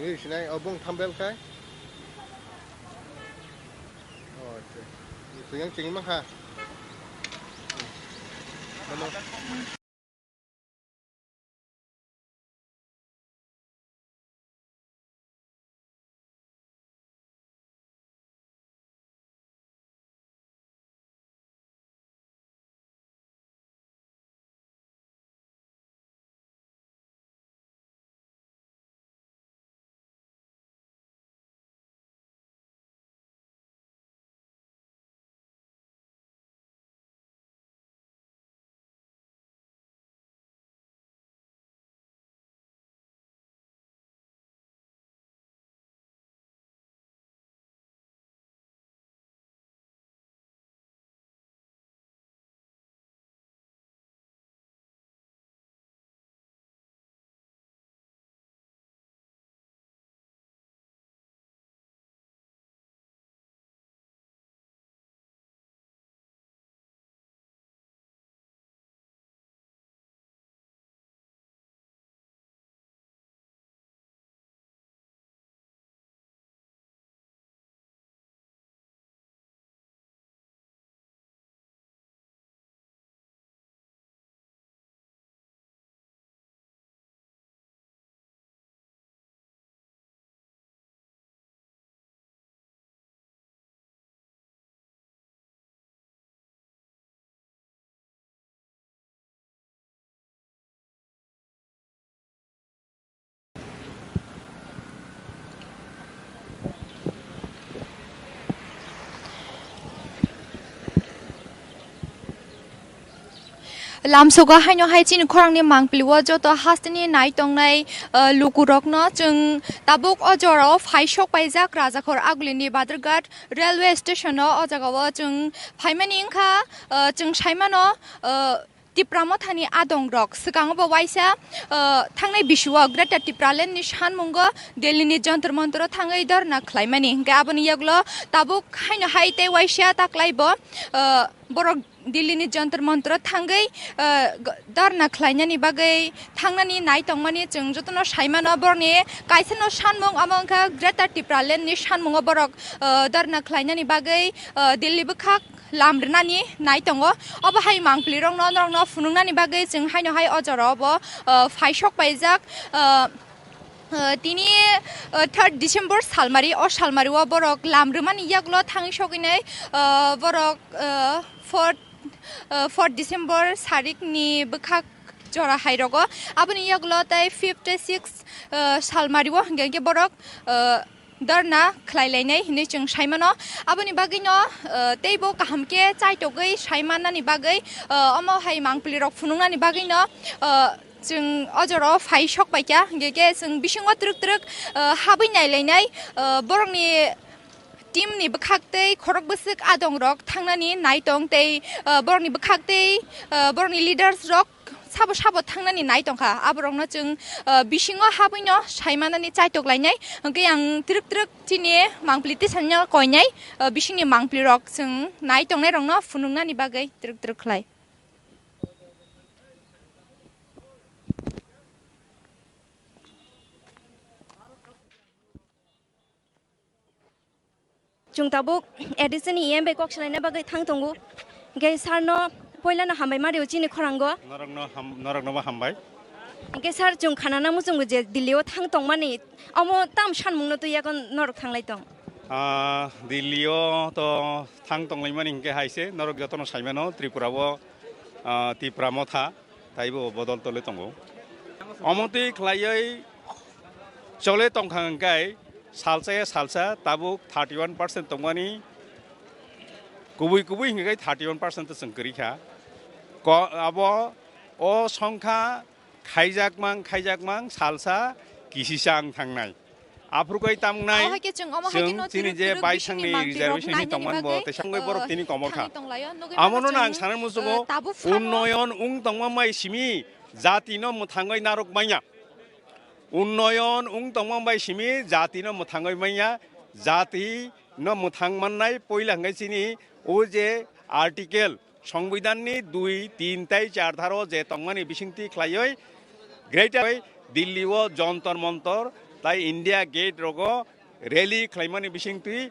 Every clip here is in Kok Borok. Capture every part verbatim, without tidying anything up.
Ui, sinai, oh, bung thumbnail khai. Oh, acha. Suyang chingma kha. Lamsogo haino hai chini khorangni mangpili o joto hasteni nai tongnai, ah, lukurokno chwng tabuk o jorao phai sok paijak Rajakhor Agulini Badrghat railway station o. O jagao chwng phaimani wngkha, ah, chwng saimano, ah, Tipra Mothani adongrok swkango bo waisa, ah, thangnai bisio Greater Tipraland ni sanmungo Delhi ni Jantar Mantar o thangwi dhorna khlaimani, hwnkhe aboni yagulo tabuk haino hai tei waisa taklai bo, ah, borok Delhi ni Jantar Mantar o thangwi, ah, g-, dhorna khlainani bagwi thangnani nai tongmani chwng jotono saimano. Borokni kaisano sanmung, omo wngkha Greater Tipraland ni sanmungo borok, ah, dhorna khlainani bagwi, ah, Delhi bwkhak lam rwnani nai tongo. Obo hai mangpili rokno norokno phunuknani bagwi chwng haino hai o jora obo, ah, phai sok paijak, ah, ah, tini, ah, third December salmari, o salmari o borok lam rwmani yagulo thangwi sogwinai, ah, borok, ah, fourth, ah, fourth December sarikni bwkhak jora hai rogo. Aboni yagulo tei fifth tei sixth, ah, salmari o hwnkhe hwnkhe borok, ah, dhorna khlai lainai hinwi chwng sai mano. Aboni bagwino, ah, teibo kaham khe chaitogwi sai mannani bagwi, ah, omo hai mangpili rok phunuknani bagwino, ah, chwng o jora o phai sok paikha, hwnkhe khe chwng bisingo twrwk twrwk, ah, habwi nai lainai, ah, borokni team ni bwkhak tei khorok bwswk adong rok thangnani nai tong tei, ah, borokni bwkhak tei, ah, borokni leaders rok sabo sabo thangnani nai tongkha. Aborokno chwng, ah, bisingo habwino sai manani chaitok lainai. Hwnkhe ang twrwk twrwk chini mangpili tisano koinai, ah, bisingni mangpili rok chwng nai tongnai rokno phunuknani bagwi twrwk twrwk khlai. Chwng tabuk A D C ni E M bai kok salaina bagwi thang tongo. Hwnkhe sir no poilano hambai ma rio chini khorango. Norokno ham-, noroknobo hambai. Hwnkhe sir, chwng khanana muchungo je Delhi o thang tongmani, omo tam sanmungno twi yakon norok thanglai tong? Ah, Delhi o to thang tonglaimani hwnkhe hai se, norok jotono saimano Tripura o, ah, Tipra Motha. Taibo bodol tole tongo. Omo twi khlaiwi chole tongkha hwnkhe salsa ya salsa tabuk thirty one percent tongmani, kubui kubui hwnkhe thirty one percent chwng kwrwi kha. Ko-, abo o songkha khaijakmang khaijakmang salsa kisisa wng thangnai. Aphuru khe tamnai, omo hai khe chwng, omo hai chwng kheno chini twrwk je twrwk baisangni bisingni mangpili rok reservation ni nainani tongmani bo bagwi, teisa wngwi borok, uh, tini komor kha. Thangwi tonglaio. Nugwi mano. Amono chwng, ang sana muchungo, uh, tabuk phano unnoyon wng tongma bai simi jati no mwthangwi narwk manya. Unnoyon wng tongma bai simi jati no mwthangwi manya. Jati no mwthang mannai poila hwnkhe chini o je article Songbidanni dui, tin tei char dharo je tongmani bisingtwi khlaiwi Greater Delhi o Jontor Montor Tai India Gate rogo rally khlaimani bisingtwi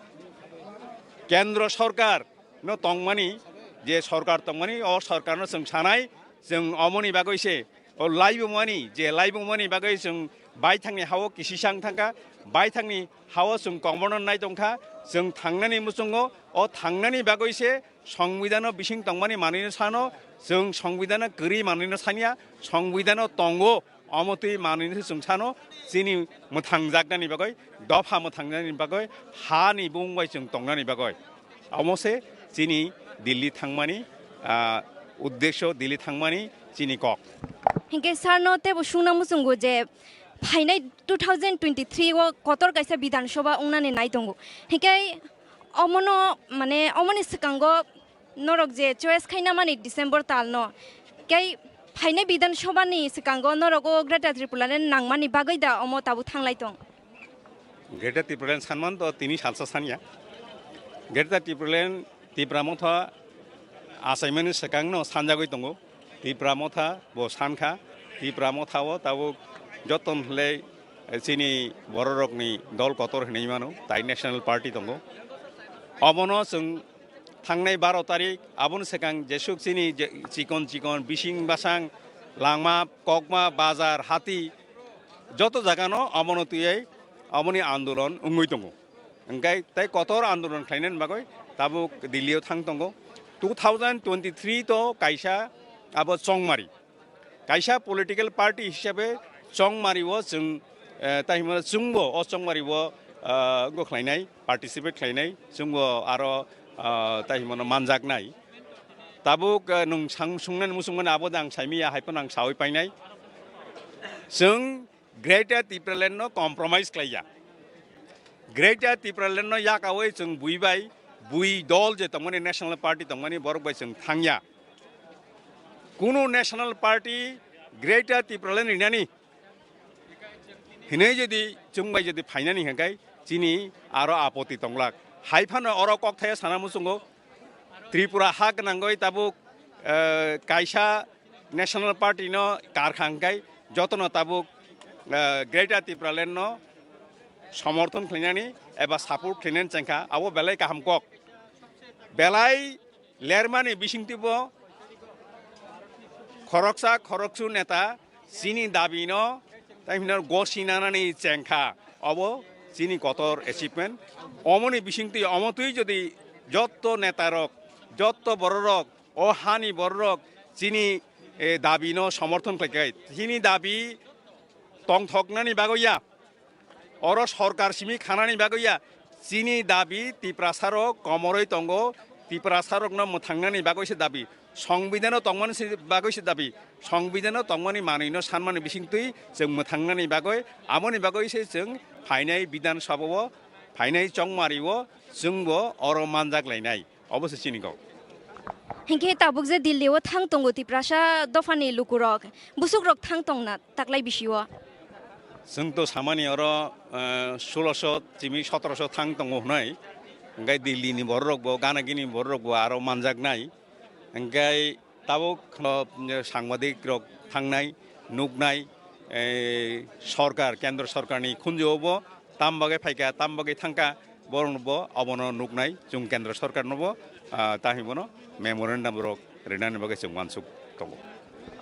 Kendro Sorkar no tongmani, je sorkar tongmani, o sorkar no chwng sanai, chwng omoni bagwi se, o laibumani, je laibumani bagwi chwng baithangni hao kisisang thangkha, baithangni hao chwng kongbono nai tongkha, chwng thangnani muchungo, o thangnani bagwi se Songbidan o bising tongmani manwino sano, chwng Songbidan o kwrwi manwino sanya, Songbidan o tongo, omo twi manwino se chwng sano, chini mwthangjaknani bagwi, dopha mwthangjaknani bagwi, hani bung bai chwng tongnani bagwi. Omo se chini Delhi thangmani, ah, uddesho, Delhi thangmani chini kok. Hinkhe sir no tebo sungna muchungo je phainai two thousand twenty-three o kotor kaisa Bidhan Sabha wngnani nai tongo. Hinkhe omono, mane, omoni swkango norok je choice khaina mani December tal no, kei phainai Bidhan Sabha ni swkango norok o Greater Tipraland nangmani bagwi da omo tabuk thanglai tong? Greater Tipraland sanman to tini salsa sanya. Greater Tipraland Tipra Motha achaimani swkang no sanjagwi tongo. Tipra Motha bo sankha, Tipra Motha o tabuk joton hwlai chini bororokni dol kotor hinwi mano, tai National Party tongo. Obono chwng thangnai baro tarik, aboni swkang jesuk chini je chikon chikon bising basang, langma, kokma, bazar, hati, joto jagano obono twiwi omoni andolon wngwi tongo. Hingkhe tei kotor andolon khlainani bagwi tabuk Delhi o thang tongo. Two thousand twenty-three to kaisa abo chongmari. Kaisa political party hisabe chongmari o chwng, eh, tai hwnba chwngbo o chongmari o, eh, wngkha khlainai, participate khlainai, chwngbo aro, eh, tai hwnba manjaknai. Tabuk, eh, nwng sang-, sungnani muchungmani abo de ang saimanya, hai phano ang saui painai. Chwng Greater Tipraland no compromise khlaiya. Greater Tipraland no yakaui chwng bui bai, bui dol je tongmani, National Party tongmani, borok bai chwng thangya. Kunu National Party Greater Tipraland rinani hinwi jodi chwng bai jodi phainani hwnkhe chini aro apoti tonglak. Hai phano oro kokthai sana muchungo Tripura ha gwnangwi tabuk, eh, kaisa National Party no karkha hwnkhe jotono tabuk, eh, Greater Tipraland no somorthon khlainani eba support khlainani chengkha, abo belai kaham kok. Belai lermani bisingtwibo khoroksa khoroksu neta chini dabino tai hwnwi gosi nanani chengkha, obo chini kotor achievement. Omoni bisingtwi omo twi jodi jotto netarok, jotto bororok, o hani bororok chini, eh, dabino somorthon khlaikhai, chini dabi tongthoknani bagwi ya, oro sorkar simi khanani bagwi ya, chini dabi Tiprasarok komoroi tongo, Tiprasarokno mwthangnani bagwi se dabi, Songbidano tongmani se bagwi se dabi, Songbidano tongmani manwino sanmani bisingtwi chwng mwthangnani bagwi, aboni bagwi se chwng phainai Bidhan Sabha o, phainai chongmari o chwngbo oro manjak lainai. Obo se chini kok. Hinkhe tabuk je Delhi o thang tongo Tiprasa dophani lukurok, busukrok thang tongna taklai bisio? Chwng to samani oro, eh, sulosho timi sotrosho thang tongo hwnwi. Hwnkhe Delhi ni bororok bo, Ganagini bororok bo aro manjaknai. Hwnkhe tabuk no, eh, sangbadik rok thangnai, nuknai, eh, sorkar, kendro sorkarni khunju obo tam bagwi phaikha, tam bagwi thangkha, borokno bo obono nuknai, chwng kendro sorkarno bo, ah, tahwi bono memorandum rok rinani bagwi chwng uansuk tongo.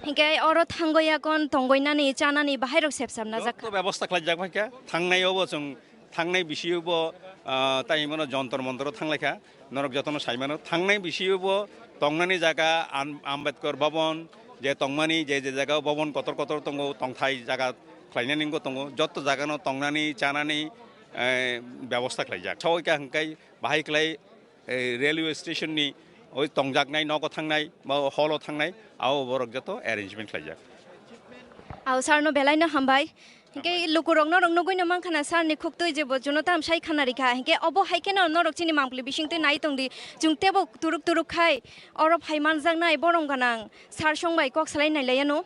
Hinkhe oro thangwi yakon tongwi nani, chanani bahai rok sepsap najak kha? Joto bebosta khlaijak phaikha, thangnai obo chwng, thangnai bisio bo, ah, tahwi bono Jontor Montor o thanglaikha, norok jotono saimano, thangnai bisio bo tongnani jaga Am-, Ambedkar Bhavan, je tongmani, je je jaga o bhavan kotor kotor tongo, tongthai jaga khlainani wngwi tongo, jotto jagano tongnani, chanani, eh, bebosta khlaijak. Saui kha hwnkhe bahai khlai, eh, railway station ni oi tongjaknai, nogo thangnai, ba hall o thangnai, abo borok joto arrangement khlaijak. Au sir no belai no hambai. Hinkhe lukurok norok nugui no mankha na sir ni khuktwi je bo chuno tam sai khana rikha. Hinkhe obo hai kheno norok chini mangpili bisingtwi nai tongdi. Chwng tebo turuk turuk khai oro phai manjaknai borom gwnang sir song bai kok salai nai laiya no.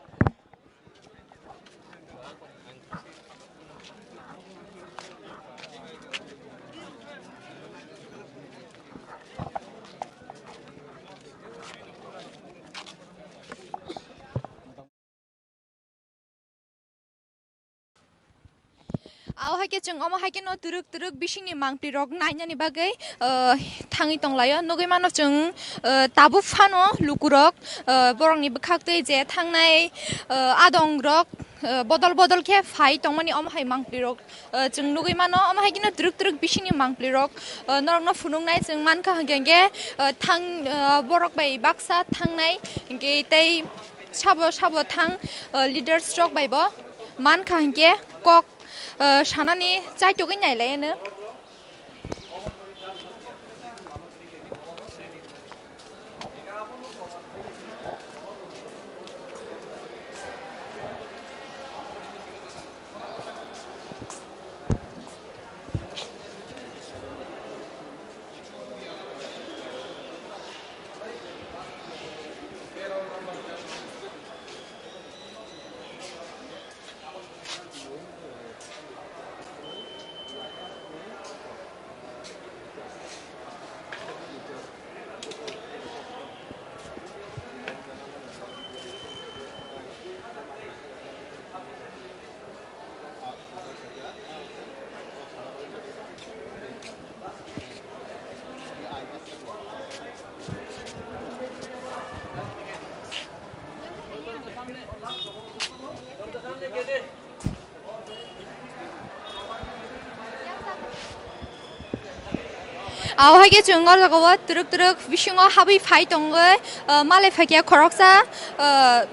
Au Khe chwng omo hai kheno twrwk twrwk bisingni mangpli rok nainani bagwi, ah, thangwi tonglaio. Nugwi mano chwng, ah, tabuk phano lukurok, ah, borokni bwkhak twi je thangnai, ah, adong rok, ah, bodol bodol khe phai tongmani omo hai mangpli rok, ah, chwng nugwi mano. Omo hai kheno twrwk twrwk bisingni mangpli rok, ah, norokno phunuknai chwng mankha hwnkhe hwnkhe, ah, thang, ah, borok bai baksa thangnai hwnkhe tei sabo sabo thang, ah, leaders rok bai bo mankha hwnkhe kok ah, sanani chaitugwi nailaiyano. Abo hai khe chwng o jaga o twrwk twrwk bisingo habwi phai tongwi, ah, malai phai khe khoroksa, ah,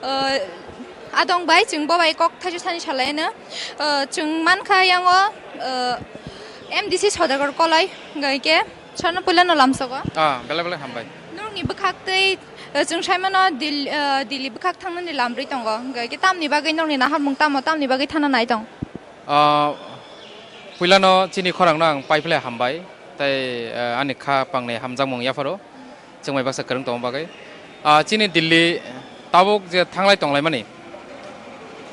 ah, adong bai chwng bo bai kok thaisa sani salai no, ah, chwng mankha yang o, ah, M D C Sodagar Kolai hwnkhe sarno puila no lamsogo. Ah, belai belai hambai. Norokni bwkhak twi, ah, chwng sai mano Dil-, ah, Delhi bwkhak thangnani lam rwi tongo. Hwnkhe tamni bagwi norokni naharmung tamo, tamni bagwi thangna nai tong? Ah, puilano chini khorangno ang paiphle hambai, tei, ah, ani kha pangnai hamjakmung yapharo chwng bai baksa kwrwng tongma bagwi. Ah, chini Delhi tabuk je thanglai tonglaimani,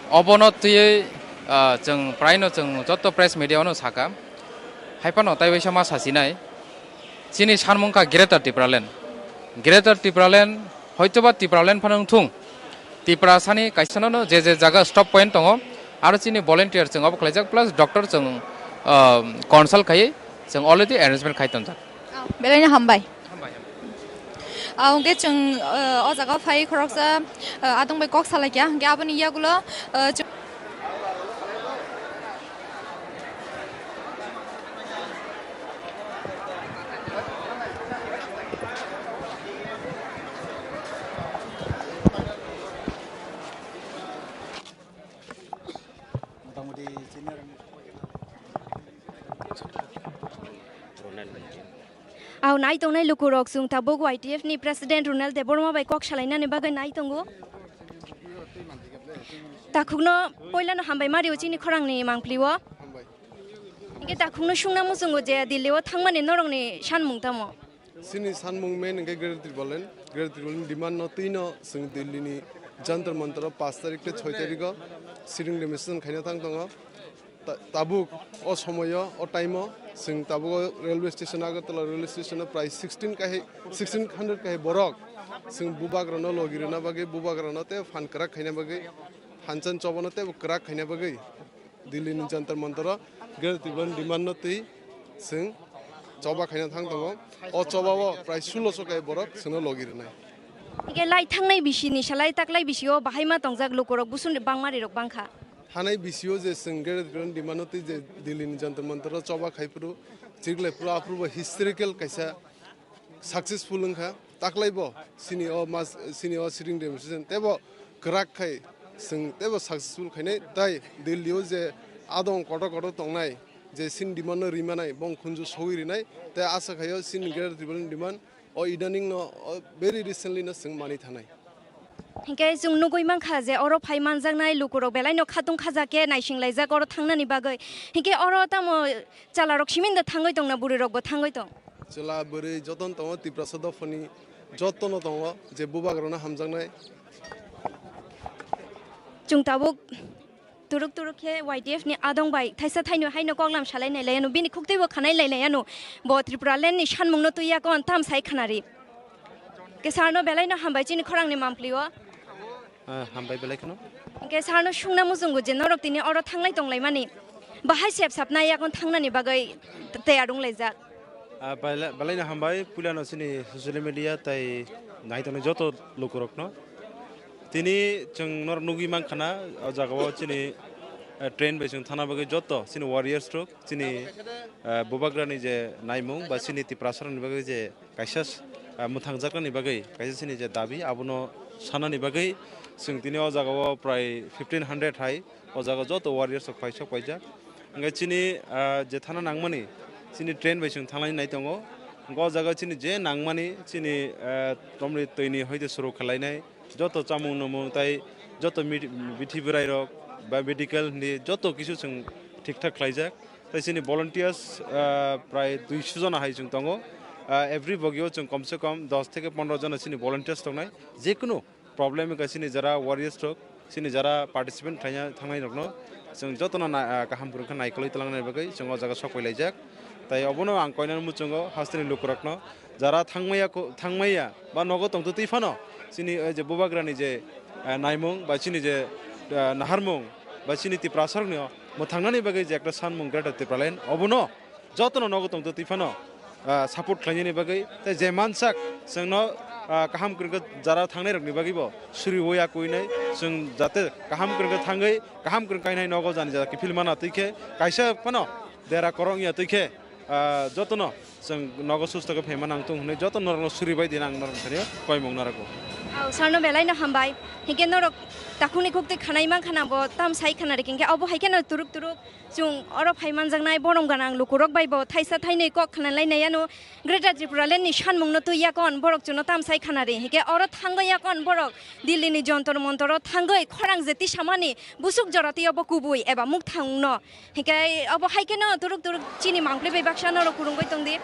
obono twiwi, ah, chwng praino chwng joto press media-ono sakha, hai phano tei waisa ma sasinai. Chini sanmung kha Greater Tipraland. Greater Tipraland, hoitoba Tipraland phano wngthung. Tiprasani kaisa no je je jaga stop point tongo, aro chini volunteer chwng obo khlaijak, plus doctor chwng, ah, consult khaiwi chwng already arrangement khai tongjak. Belai no hambai. Hambai, hambai. Ah, hwnkhe chwng, ah, o jaga phai khoroksa, ah, adong bai kok salai kha, hwnkhe aboni yagulo, ah, chwng Au nai tongnai lukurok chwng tabuk Y T F ni President Ronald Debbarma bai kok salainani bagwi nai tongo. Takhukno poilano hambai ma rio chini khorangni mangpli o. Hwnkhe takhukno sungna muchungo je Delhi o thangmani norokni sanmung tamo? Chini sanmung main hwnkhe Greater Tipraland. Greater Tipraland demand no twino chwng Delhi ni Jantar Mantar o paanch tarik tei choi tarik o sitting demonstration khaina thang tongo. Ta-, tabuk o somoyo, o time o chwng tabuk o railway station, Agartala railway station o prai sixteen kahi, sixteen hundred kahi borok chwng bubagrano logi rwna bagwi, bubagrano tei phan kwrak khaina bagwi, phanchan chobano tei kwrak khaina bagwi Delhi ni Jantar Mantar o Greater Tipraland demand no twi chwng choba khaina thang tongo. O choba o prai sulosho kahi borok chwngno logi rwnai. Hingke lai thangnai bisi ni salai taklai bisi o bahai ma tongjak lukurok busun bangma rirok bangkha. Thanai bisio je chwng Greater Tipraland demand o twi je Delhi ni Jantar Mantar o choba khai phuru, chiriklai phuru, aphuru bo historical kaisa successful wngkha. Taklai bo chini o mas, chini o sitting demonstration tebo kwrak khai chwng tebo successful khainai, tai Delhi o je adong kotor kotor tongnai, je chini demand no rimanai, bong khunju sogwi rinai, tai asa khaio chini Greater Tipraland demand o idaning no, o very recently no chwng manwi thanai. Hinkhe chwng nugwi mankha je oro phai manjaknai lukurok belaino khatung khajak khe naising laijak oro thangnani bagwi. Hinkhe oro tamo chalarok simin da thangwi tongna, bwrwirokbo thangwi tong? Chwla bwrwi jotono tongo, Tiprasa dophani jotono tongo je bubagrano hamjaknai. Chwng tabuk turuk turuk khe Y T F ni adong bai thaisa thaino haino koklam salai nai laiano, bini khuktwibo khanai lai laiano, bo Tripura land ni sanmungno twi ya kon tam sai khanari. Ke sarno belaino hambai chini khorangni mampli o. Ah, hambai belai kheno. Ke sarno sungna muchungo je norok tini oro thanglai tonglaimani. Bahai sep sapnai yakon thangnani bagwi tayar wnglaijak. Ah, belai, belaino hambai, puilano chini social media tai naitongnai joto lukurokno. Tini chwng norok nugwi mankha na, o jagao chini, eh, train bai chwng thangna bagwi joto chini warriors rok, chini, eh, bubagrani je naimung ba chini Tiprasarokni bagwi je kaisa, ah, mwthangjaknani bagwi kaisa chini je dabi, abono sanani bagwi chwng tini o jagao prai fifteen hundred hai o jaga joto warriors rok paisok paijak. Hingke chini, ah, je thana nangmani, chini train bai chwng thanglai nai tongo. Hingke o jaga chini je nangmani, chini, ah, tomri twini hoite suru khwlainai, joto chamung numung tai joto mid-, bithi bwrai rok ba medical hindi joto kisu chwng thik thak khlaijak. Tai chini volunteers, ah, prai duiso jona hai chwng tongo. Ah, every bogio chwng kom se kom dos theke pondro jona chini volunteers tongnai. Jekunu problem wngkha chini jara warriors rok, chini jara participant khlaina thangnai rokno chwng jotono na-, ah, kaham kwrwng khe naikolwi twlangnani bagwi chwng o jaga sok pailaijak. Tai obono ang koinani muchungo hasteni lukurokno jara thangmaya ko-, thangmaya ba nogo tongtwtwi phano chini, eh, je bubagrani je, eh, naimung ba chini je, eh, naharmung ba chini Tiprasarokno mwthangnani bagwi je ekta sanmung Greater Tipraland obono jotono nogo tongtwtwi phano, ah, support khlainani bagwi tei je mansak chwngno, ah, kaham kwrwngkhe jara thangnairokni bagwibo suriwi yakuinai chwng jate kaham kwrwngkhe thangwi kaham kwrwng kainai nogo jani jara kiphil mana twi khe kaisa phano dera korok wngya twi khe, ah, jotono chwng nogo susto khe phaima nangtung hwnwi joto norokno suribai di nang norok thani koimung narwgo. Au, sarno belaino hambai. Hinkhe norok takhukni khuktwi khanai mankha na bo tam sai khana rikhe hinkhe obo hai kheno turuk turuk Chwng oro phai manjaknai borom gwnang lukurok bai bo thaisa thainwi kok khna lai nai ano. Greater Tipraland ni sanmung no twi yakon borok chwngno tamsai khna ri. Hinkhe oro thangwi yakon borok Delhi ni Jontor Montor o thangwi khorang je tisamani busuk jora twi obo kubui eba mukthang no. Hinkhe obo hai kheno turuk turuk chini mangpli bai baksa norok kwrwngwi tong di.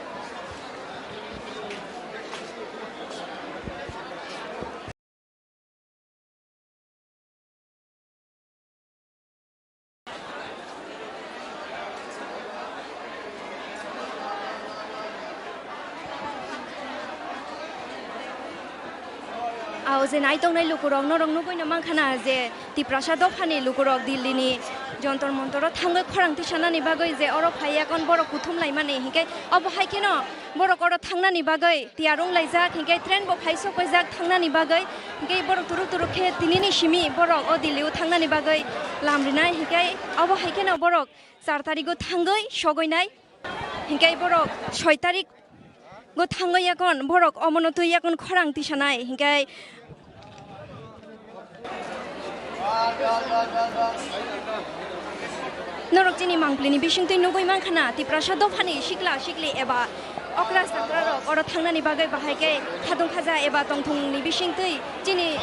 Ao je nai tongnai lukurok norok nugui no mankha na je Tiprasa dophani lukurok Delhi ni Jontor Montor o thangwi khorang tisanani bagwi je oro phai yakon borok kuthum laimani hinkhe obo hai kheno borok oro thangnani bagwi tiyar wng laijak, hinkhe train bo phai sok paijak thangnani bagwi, hinkhe borok turuk turuk khe tinini simi borok o Delhi o thangnani bagwi lam rinai, hinkhe obo hai kheno borok char tarik o thangwi sogwi nai, hinkhe borok soi tarik o thangwi yakon borok omono twi yakon khorang tisanai, hinkhe Norok chini mangpli ni bisingtwi nugui mankha na, Tiprasa dophani sikla sikli eba okra sakra rok oro thangnani bagwi bahai khe khadung khaja eba tongthung ni bisingtwi chini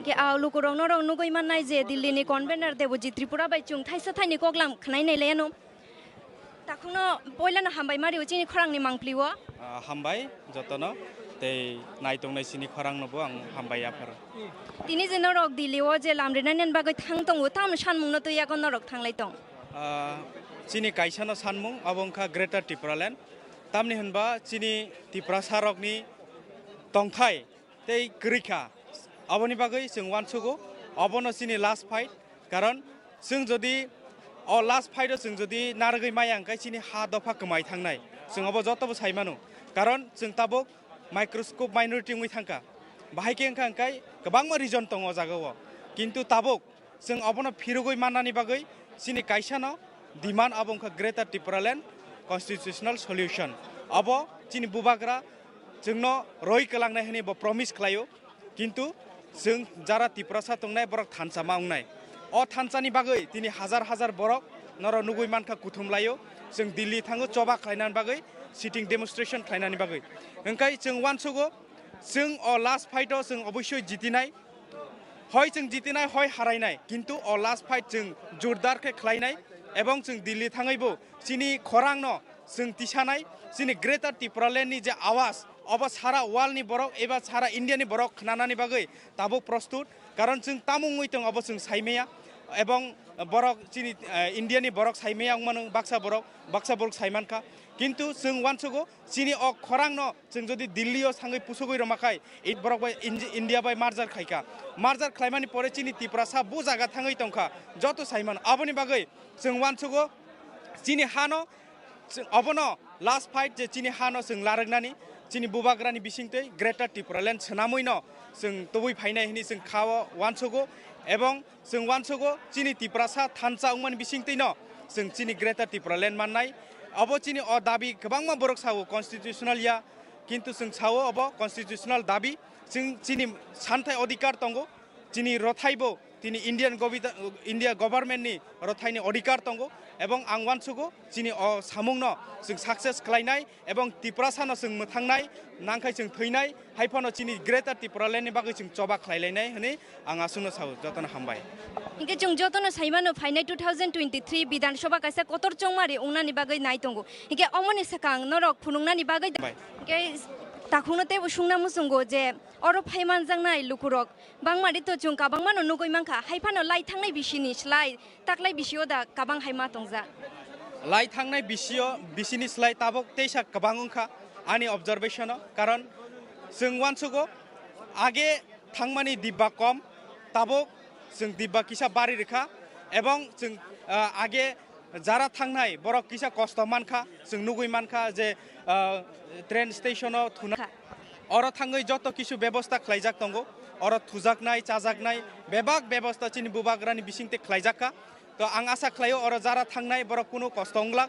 Ke, ah, lukurok norok nugui mannai je Delhi ni convener Debojit Tripura bai chwng thaisa thaini koklam khnai nai laiano. Takhukno poilano hambai mari o chini khorangni mangpli o. Ah, hambai jotono, tei naitongnai chini khorangno bo ang hambai yapharo. Tini je norok Delhi o je lamrinani bagwi thang tongo, tamni sanmungno twi yago norok thanglai tong? Ah, chini kaisano sanmung abo wngkha Greater Tipraland. Tamni hwnba chini Tiprasa rokni tongthai tei kwrwi kha. Aboni bagwi chwng uansugo, obono chini last fight. Karon chwng jodi o last fight o chwng jodi narwgwi maya hwnkhe chini ha dopha kwmai thangnai. Chwng obo jotobo sai mano. Karon chwng tabuk microscope minority wngwi thangkha. Bahai khe wngkha hwnkhe kwbangma region tongo o jagao. Kintu tabuk chwng obono phirogwi mannani bagwi chini kaisano demand abo wngkha Greater Tipraland Constitutional Solution. Abo chini bubagra chwngno roi kwlangnai hwnwi bo promise khlaio, kintu chwng jara Tiprasa tongnai borok thansa ma wngnai. O thansani bagwi tini hajar hajar borok norok nugwi mankha kuthum laio, chwng Delhi thango choba khlainani bagwi, sitting demonstration khlainani bagwi. Hwnkhe chwng uansugo, chwng o last fight o chwng oboisoi jitinai, hoi chwng jitinai, hoi harainai, kintu o last fight chwng jordar khe khlainai, ebong chwng Delhi thangwibo chini khorangno chwng tisanai, chini Greater Tipraland ni je awas, obo sara world ni borok eba sara India ni borok khnanani bagwi tabuk prostut, karon chwng tamo wngwi tong obo chwng saimaya, ebong borok chini, eh, India ni borok saimaya wngmano, baksa borok, baksa borok saimankha, kintu chwng uansugo chini o khorangno chwng jodi Delhi o sangwi pusugwi rwma khai, i borok bai Inj-, India bai merger khaikha. Merger khlaimani pore chini Tiprasa bo jaga thangwi tongkha, joto saimano. Aboni bagwi chwng uansugo chini hano, chwng obono last fight je chini hano chwng larwknani, chini bubagrani bisingtwi Greater Tipraland swnamwino chwng tubui phainai hwnwi chwng kha-o uansugo, ebong chwng uansugo chini Tiprasa thansa wngmani bisingtwino chwng chini Greater Tipraland mannai. Obo chini o dabi kwbangma borok sao constitutional ya, kintu chwng sao obo constitutional dabi. Chwng chini santhai odhikar tongo, chini rothaibo tini Indian govita-, India government ni rothaini odhikar tongo, ebong ang uansugo chini o samungno chwng success khlainai. Ebong Tiprasano chwng mwthangnai, nangkhai chwng thwinai, hai phano chini Greater Tipraland ni bagwi chwng choba khlailainai hwnwi ang aswkno sao, jotono hambai. Hinkhe chwng jotono saimano phainai two thousand twenty-three Bidhan Sabha kaisa kotor chongmari wngnani bagwi nai tongo. Hinkhe omoni swkang norok phunuknani bagwi Hambai. Hinkhe takhukno teibo sungna muchungo je oro phai manjaknai lukurok bangmani to chwng kabangmano nugwi mankha, hai phano lai thangnai bisini slai taklai bisio da kabang hai ma tongjak? Lai thangnai bisio, bisini slai tabuk teisa kwbang wngkha ani observation o, karon chwng uansugo age thangmani dibba kom, tabuk chwng dibba kisa bari rwkha, ebong chwng, ah, age jara thangnai borok kisa kosto mankha, chwng nugwi mankha je, ah, train station o thuna. Kha. Oro thangwi joto kisu bebosta khlaijak tongo. Oro thujaknai, chajaknai, bebak bebosta chini bubagrani bisingtwi khlaijakha. To ang asa khlaio oro jara thangnai borok kunu kosto wnglak.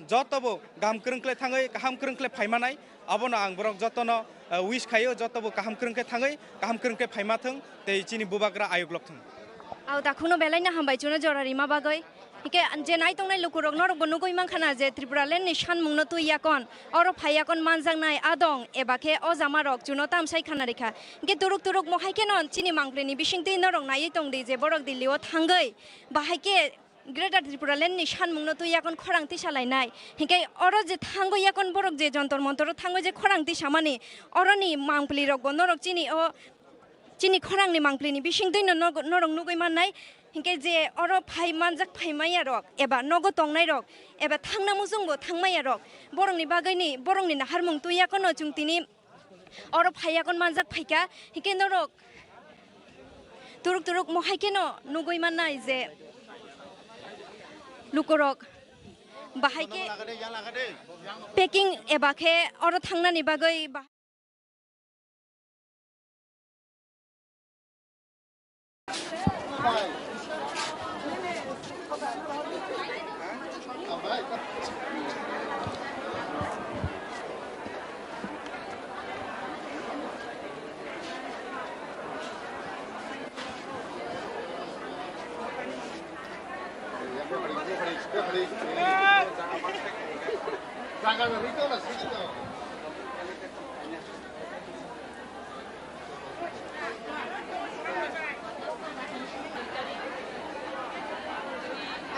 Jotobo gam kwrwng khle thangwi kaham kwrwng khle phaimanai. Abono ang borok jotono, eh, wish khaio, jotobo kaham kwrwng khe thangwi, kaham kwrwng khe phaima thwng, tei chini bubagra ayuk lok thwng. Au takhukno belai no hambai chuno jora rima bagwi. Hingke je nai tongnai lukurok norokbo nugui mankha na je Tripura land ni sanmungno twi yakon, oro phai yakon manjaknai adong eba khe o jamarok chuno tamsai khana rikha. Hingke turuk turuk mohai kheno chini mangpli ni bisingtwi norok naiwi tongdi je borok Delhi o thangwi bahai khe Greater Tripura land ni sanmungno twi yakon khorang tisa lainai. Hingke oro je thangwi yakon borok je jontor montor o thangwi je khorang tisa mani oroni mangpli rokbo norok chini o chini khorangni mangpli ni bisingtwi no nog-, norok nugui mannai, hinkhe je oro phai manjak phai manya rok, eba nogo tongnai rok, eba thangna muchung bo thang manya rok, borokni bagwi ni, borokni naharmung twi yakono chwng tini oro phai yakon manjak phaikha, hinkhe norok turuk turuk mohai kheno nugui mannai je lukurok bahai khe packing eba khe oro thangnani bagwi ba-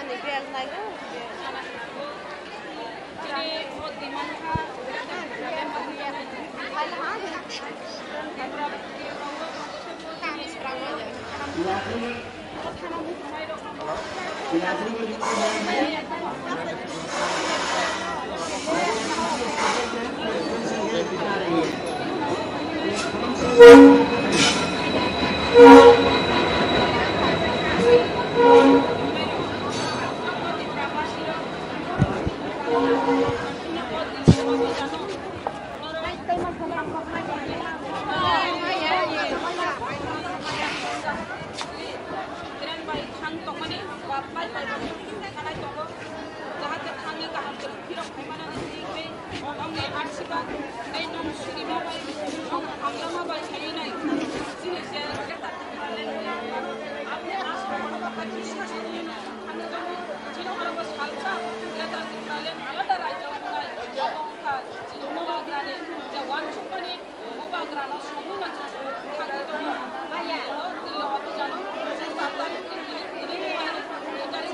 Ani bel nai.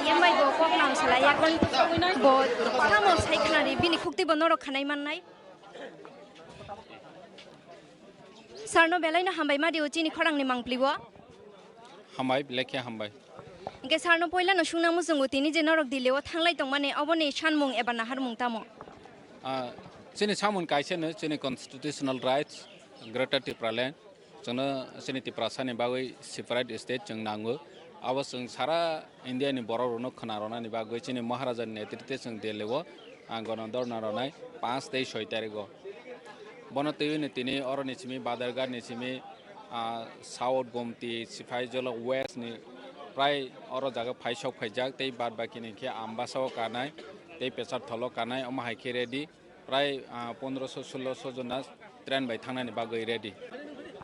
Yambai bo kok nang salai, yakon bo tamo sai khnari, bini khukti bo norok khanai mannai. Sarno belaino hambai ma dio chini khorangni mangplibo. Hambai, belai khe hambai. Hingke sarno poilano sungna muchungo tini je norok Delhi o thanglai tongmani oboni sanmung eba naharmung tamo? Ah, chini samung kaisano chini constitutional rights, Greater Tipraland. Chwngno chini Tiprasani bagwi separate state chwng nango. Abo chwng sara India ni borok rokno khwna rwnani bagwi chini Maharaja ni netrite chwng Delhi o, ah, gono dhorna rwnai panch tei soi tarik o. Bono twiwi ni tini oro ni simi Badharghat ni simi, ah, South Gomti, Sipaijala West ni prai oro jaga phai sok phaijak tei bad baki ni khe Ambasa o kanai tei Pesar Thol o kanai, omo hai khe ready. Prai, ah, pondroso, sulloso jona train bai thangnani bagwi ready.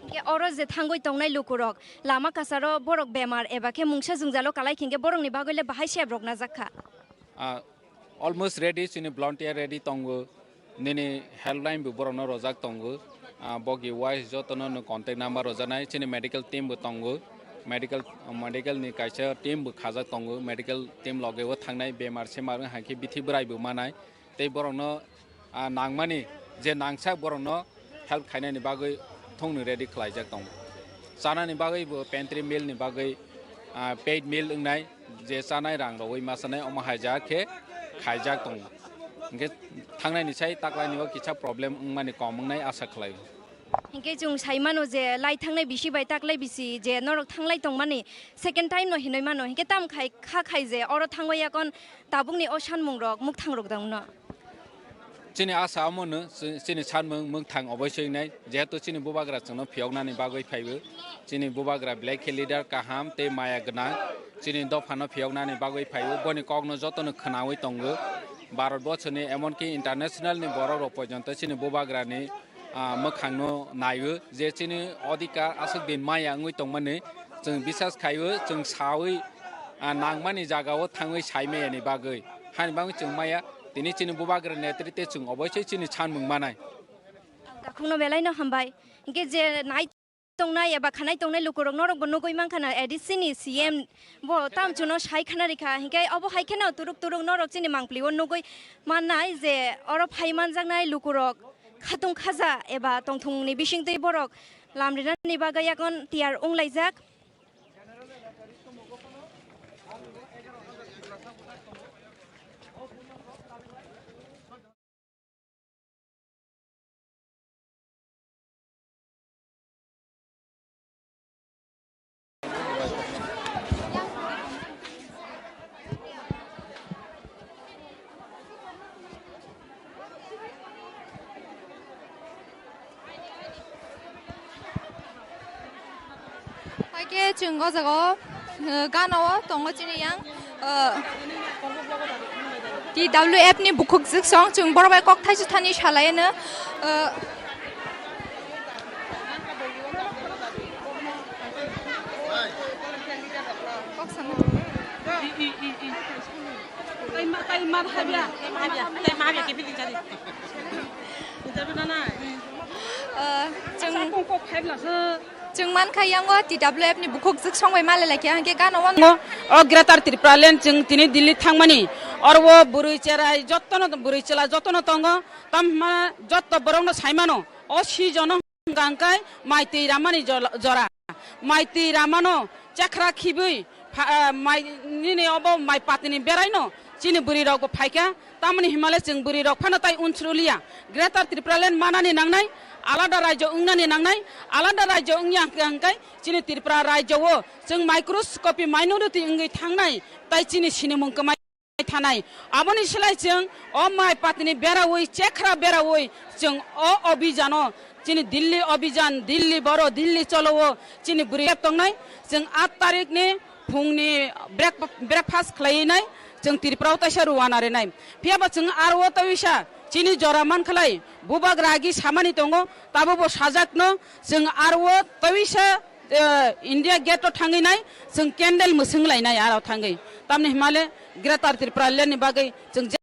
Hingke oro je thangwi tongnai lukurok lama kasaro borok bemar eba khe mungsa jwngjalo kalai hingke borokni bagwi le bahai se rok najak kha? Ah, almost ready, chini volunteer ready tongo, nini helpline bo borokno rojak tongo. Ah, bogi wise jotono no contact number rojaknai, chini medical team bo tongo, medical, medical ni kaisa team bo khajak tongo, medical team loge o thangnai, bemar semar wng hai khe bithi bwrai bo manai. Tei borokno, ah, nangmani je nangsak borokno help khainani bagwi thungni ready khlaijak tongo. Chanani bagwi bo pantry meal ni bagwi, ah, paid meal wngnai, je chanai rang rwui ma chanai omo haijak khe khaijak tongo. Hingkhe thangnaini sai taklaini o kisa problem wngmani kom wngnai asa khlaio. Hinkhe chwng sai mano je lai thangnai bisi bai taklai bisi je norok thanglai tongmani second time no hinwi mano. Hinkhe tam khai kha khai je oro thangwi yakon tabukni o sanmung rok mukthang rok dang no. Chini asa omo no, chi-, chini sanmung mukthang oboisoi wngnai, jehetu chini bubagra chwngno phiyoknani bagwi phaibo. Chini bubagra belai khe leader kaham tei maya gwnang. Chini dophano phiyoknani bagwi phaibo. Boni kokno jotono khwnawi tongo. Bharat borsoni emonki international ni borok rok porjonto chini bubagrani ah, mwkhangno naio je chini odhikar aswk din maya wngwi tongmani chwng bisas khaio, chwng sawi, ah, nangmani jagao thangwi sai maya ni bagwi. Hani bagwi chwng maya tini chini bubagra netrite chwng oboisoi chini sanmung manai. Takhukno belai no hambai. Hingke je nai tongnai eba khanai tongnai lukurok norokbo nugui mankha na, A D C ni C M bo tamchuno sai khana rikha, hinkhe obo hai kheno turuk turuk norok chini mangpli o nugui mannai je oro phai manjaknai lukurok khatung khaja eba tongthungni bisingtwi borok lam rinani bagwi yakon tiyar wnglaijak. Haikhe chwng o jaga o, uh, gana o tongo chini yang, uh, T W F ni bukhuk jwk song chwng borok bai kok thaisu thani salai no, uh, kok sana. Tei ma, tei ma habya. Tei ma habya, tei ma habya, khe bini jari. Interview na na. Uh, chwng kok kok khai bla se. Chwng mankha yango T W F ni bukhuk jwk song bai malai laikha, hwnkhe gana o. O Greater Tipraland chwng tini Delhi thangmani, oro o bwrwi cherai jotono, bwrwi chwla jotono tongo, tamma jotto borokno saimano, o si jono hwnkha hwnkhe mai twi ramani jol-, jora, mai twi ramano Chakra khibui pha-, ah, mai, nini obo mai patini beraino chini bwrwi rok bo phaikha, tamoni himale chwng bwrwi rok phano tai unsrulia. Greater Tripura Land manani nangnai, alada rajyo wngnani nangnai, alada rajyo wngya hwnkhe, hwnkhe chini Tripura rajyo o chwng microscopy minority wngwi thangnai, tai chini sinimung kwmai thanai. Aboni slai chwng o mai patini berawi, chekra berawi chwng o obhijano, chini Delhi obhijan, Delhi boro, Delhi cholo o chini bwrwi tongnai. Chwng aat tarikni phungni break-, breakfast khlai nai, chwng Tripura o taisa ruana rinai. Phiya ba chwng aro o tawisa chini jora man khlai, bubak ragi samani tongo, tabo bo sajakno chwng aro o tawisa eh, India Gate o thangwi nai, chwng candle mwswng lainai aro thangwi. Tamni himale Greater Tripura Land ni bagwi chwng je-,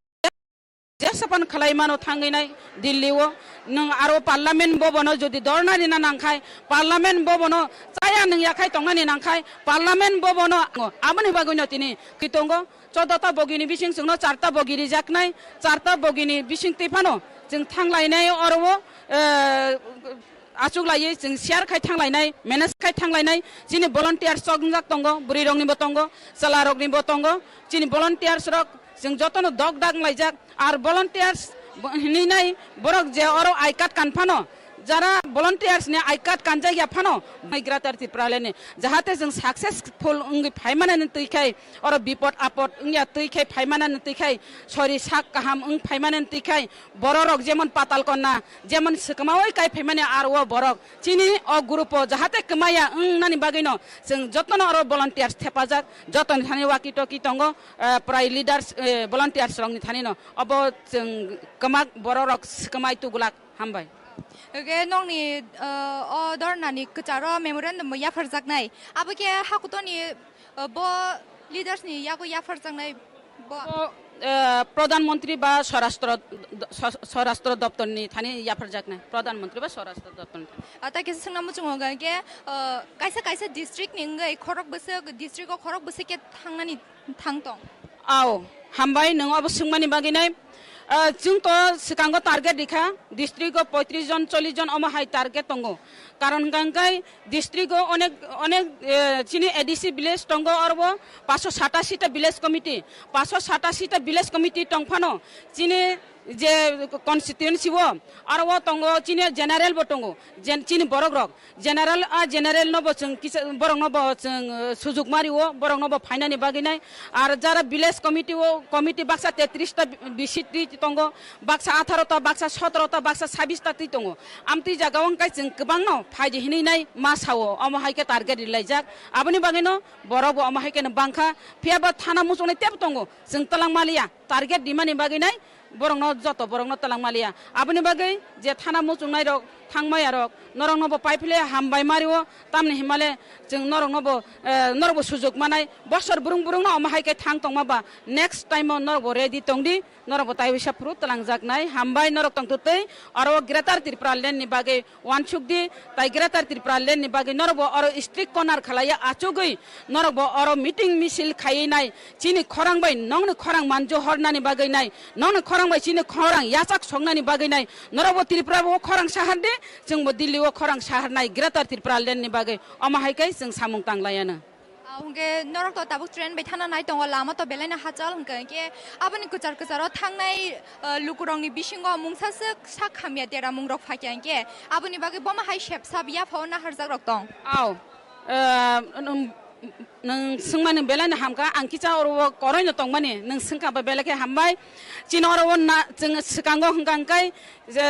jesa pan khlai mano thangwi nai Delhi o. Nwng aro Parliament Bhavan o jodi dhorna rina nangkhai, Parliament Bhavan o chaya nwng yakhai tongnani nangkhai, Parliament Bhavan o aboni bagwi no tini kwi tongo. Choddo ta bogini bising chwngno charta bogi rijaknai, charta bogini bising twi phano chwng thanglainai oro o, eh, achuk laiwi chwng share khai thanglainai, manage khai thanglainai. Chini volunteers chokjak tongo, bwrwi rokni bo tongo, chwla rokni bo tongo. Chini volunteers rok chwng jotono dok dak laijak. Ar volunteers bo-, hinwi nai borok je oro I card kan phano, jara volunteers ni I card kanjak ya phano, mai Greater Tripura Land ni jahate chwng successful wngwi phaimanani twi khai, oro bipod apod wngya twi khai phaimanani twi khai, sori sak kaham wng phaimanani twi khai, borok rok jemon patal konna, jemon swkamawi kai phaimani aro o borok chini o group o jahate kwmaya wngnani bagwino chwng jotono oro volunteers thepajak, jotoni thani walkie talkie tongo, eh, prai leaders, eh, volunteers rokni thanino obo chwng kwmak borok rok swkamai tubulak. Hambai. Oke, nokni, eh, o dhornani kwcharo memorandum bo yapharjaknai. Abo khe hakutoni, eh, bo leaders ni yago yapharjaknai bo. Bo, eh, Pradhan Mantri ba Swarashtra, Swarashtra Doptor ni thani yapharjaknai. Pradhan Mantri ba Swarashtra Doptor ni thani. Ah, ta kisa swngna muchungo hwnkha khe, eh, kaisa kaisa district ni wngwi khorok bwswk, district o khorok bwswk khe thangnani thang tong. Ao, hambai nwng obo swngmani bagwi nai. Ah, chwng to swkango target rikha, district o poitris jon, chollis jon omo hai target tongo. Karon hwnkha hwnkhe district o onek, onek, eh, chini A D C village tongo, oro bo paanso satasi ta village committee, paanso satasi ta village committee tong phano chini je constituency o, aro o tongo chini general bo tongo, jen-, chini borok rok. General, a general no bo chwng kisa, borok no bo chwng, eh, sujuk mari o, borok no bo phainani bagwi nai. Ar jara village committee o, committee baksa tetris ta bisi twi tongo, baksa atharo ta, baksa sotoro ta, baksa sabis ta twi tongo. Amtwi jaga o wngkha chwng kwbang no phaidi hinwi nai ma sao, omo hai khe target rilaijak. Aboni bagwi no borok bo omo hai khe no bangkha, phiya ba thana muchungnai tebo tongo, chwng twlang maliya. Target rimani bagwi nai borokno, joto borokno twlang maliya. Aboni bagwi je thana muchungnai rok, thangmaya rok, norokno bo paiphile hambai mario, tamni himale chwng norokno bo, eh, norok bo sujuk manai. Bosor burung burung no omo hai khe thang tongma ba, next time o norok bo ready tongdi, norok bo tai bisa phuru twlangjaknai. Hambai norok tongtwtwi oro Greater Tripura Land ni bagwi uansuk di, tai Greater Tripura Land ni bagwi norok bo oro street corner khalaiya achugwi norok bo oro meeting misil khaiwi nai, chini khorang bai nongni khorang manjo hornani bagwi nai, nongni khorang bai chini khorang yachak soknani bagwi nai, norok bo Tripura bo khorang sahar di, chwng bo Delhi o khorang sahar nai Greater Tripura Land ni bagwi, omo hai khe chwng samung tang laiya no. Ah, hwnkhe norok to tabuk train bai thana nai tongo, lama to belai no hachal, hwnkhe hwnkhe aboni kwchar kwcharo thangnai, ah, lukurokni bisingo mungsa swk sak hamya deramung rok phakya hwnkhe aboni bagwi bomo hai sep sap yaphao naharjak rok tong. Ao, ah, nwng, nwng swngmani belai no hamkha, ang kisa oro o koroi no tongmani, nwng swngkha ba belai khe hambai. Chini oro o na, chwng swkango hwnkha hwnkhe je,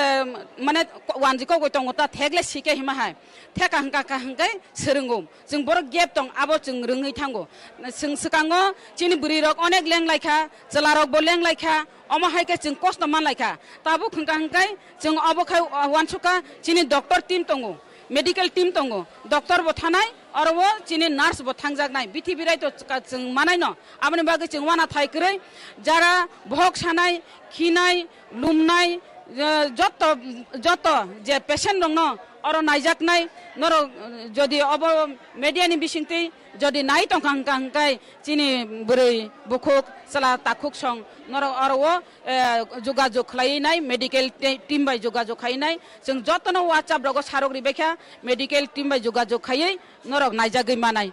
mane, wanji kok bai tongo ta, thek le sike hima hai, theka hwnkha hwnkhe swrwngo. Chwng borok gap tong, abo chwng rwngwi thango. Chwng swkango chini bwrwi rok onek leng lai kha, chwla rok bo leng lai kha, omo hai khe chwng kosto man lai kha. Tabuk hwnkha hwnkhe chwng obo khai uansuk kha, chini doctor team tongo, medical team tongo, doctor bo thanai, oro o chini nurse bo thangjaknai, bithi birai to chwng manai no. Aboni bagwi chwng uanathai kwrwi, jara bohok sanai, khinai, lumnai, eh, joto, joto je patient rokno oro naijaknai, norok, eh, jodi obo media ni bisingtwi jodi nai tongkha hwnkha hwnkhe chini bwrwi bukhuk chwla takhuk song norok oro o, eh, jogajog khlaiwi nai, medical te-, team bai jogajog khaiwi nai, chwng jotono WhatsApp rogo sarok ribaikha, medical team bai jogajog khaiwi norok naijagwi manai.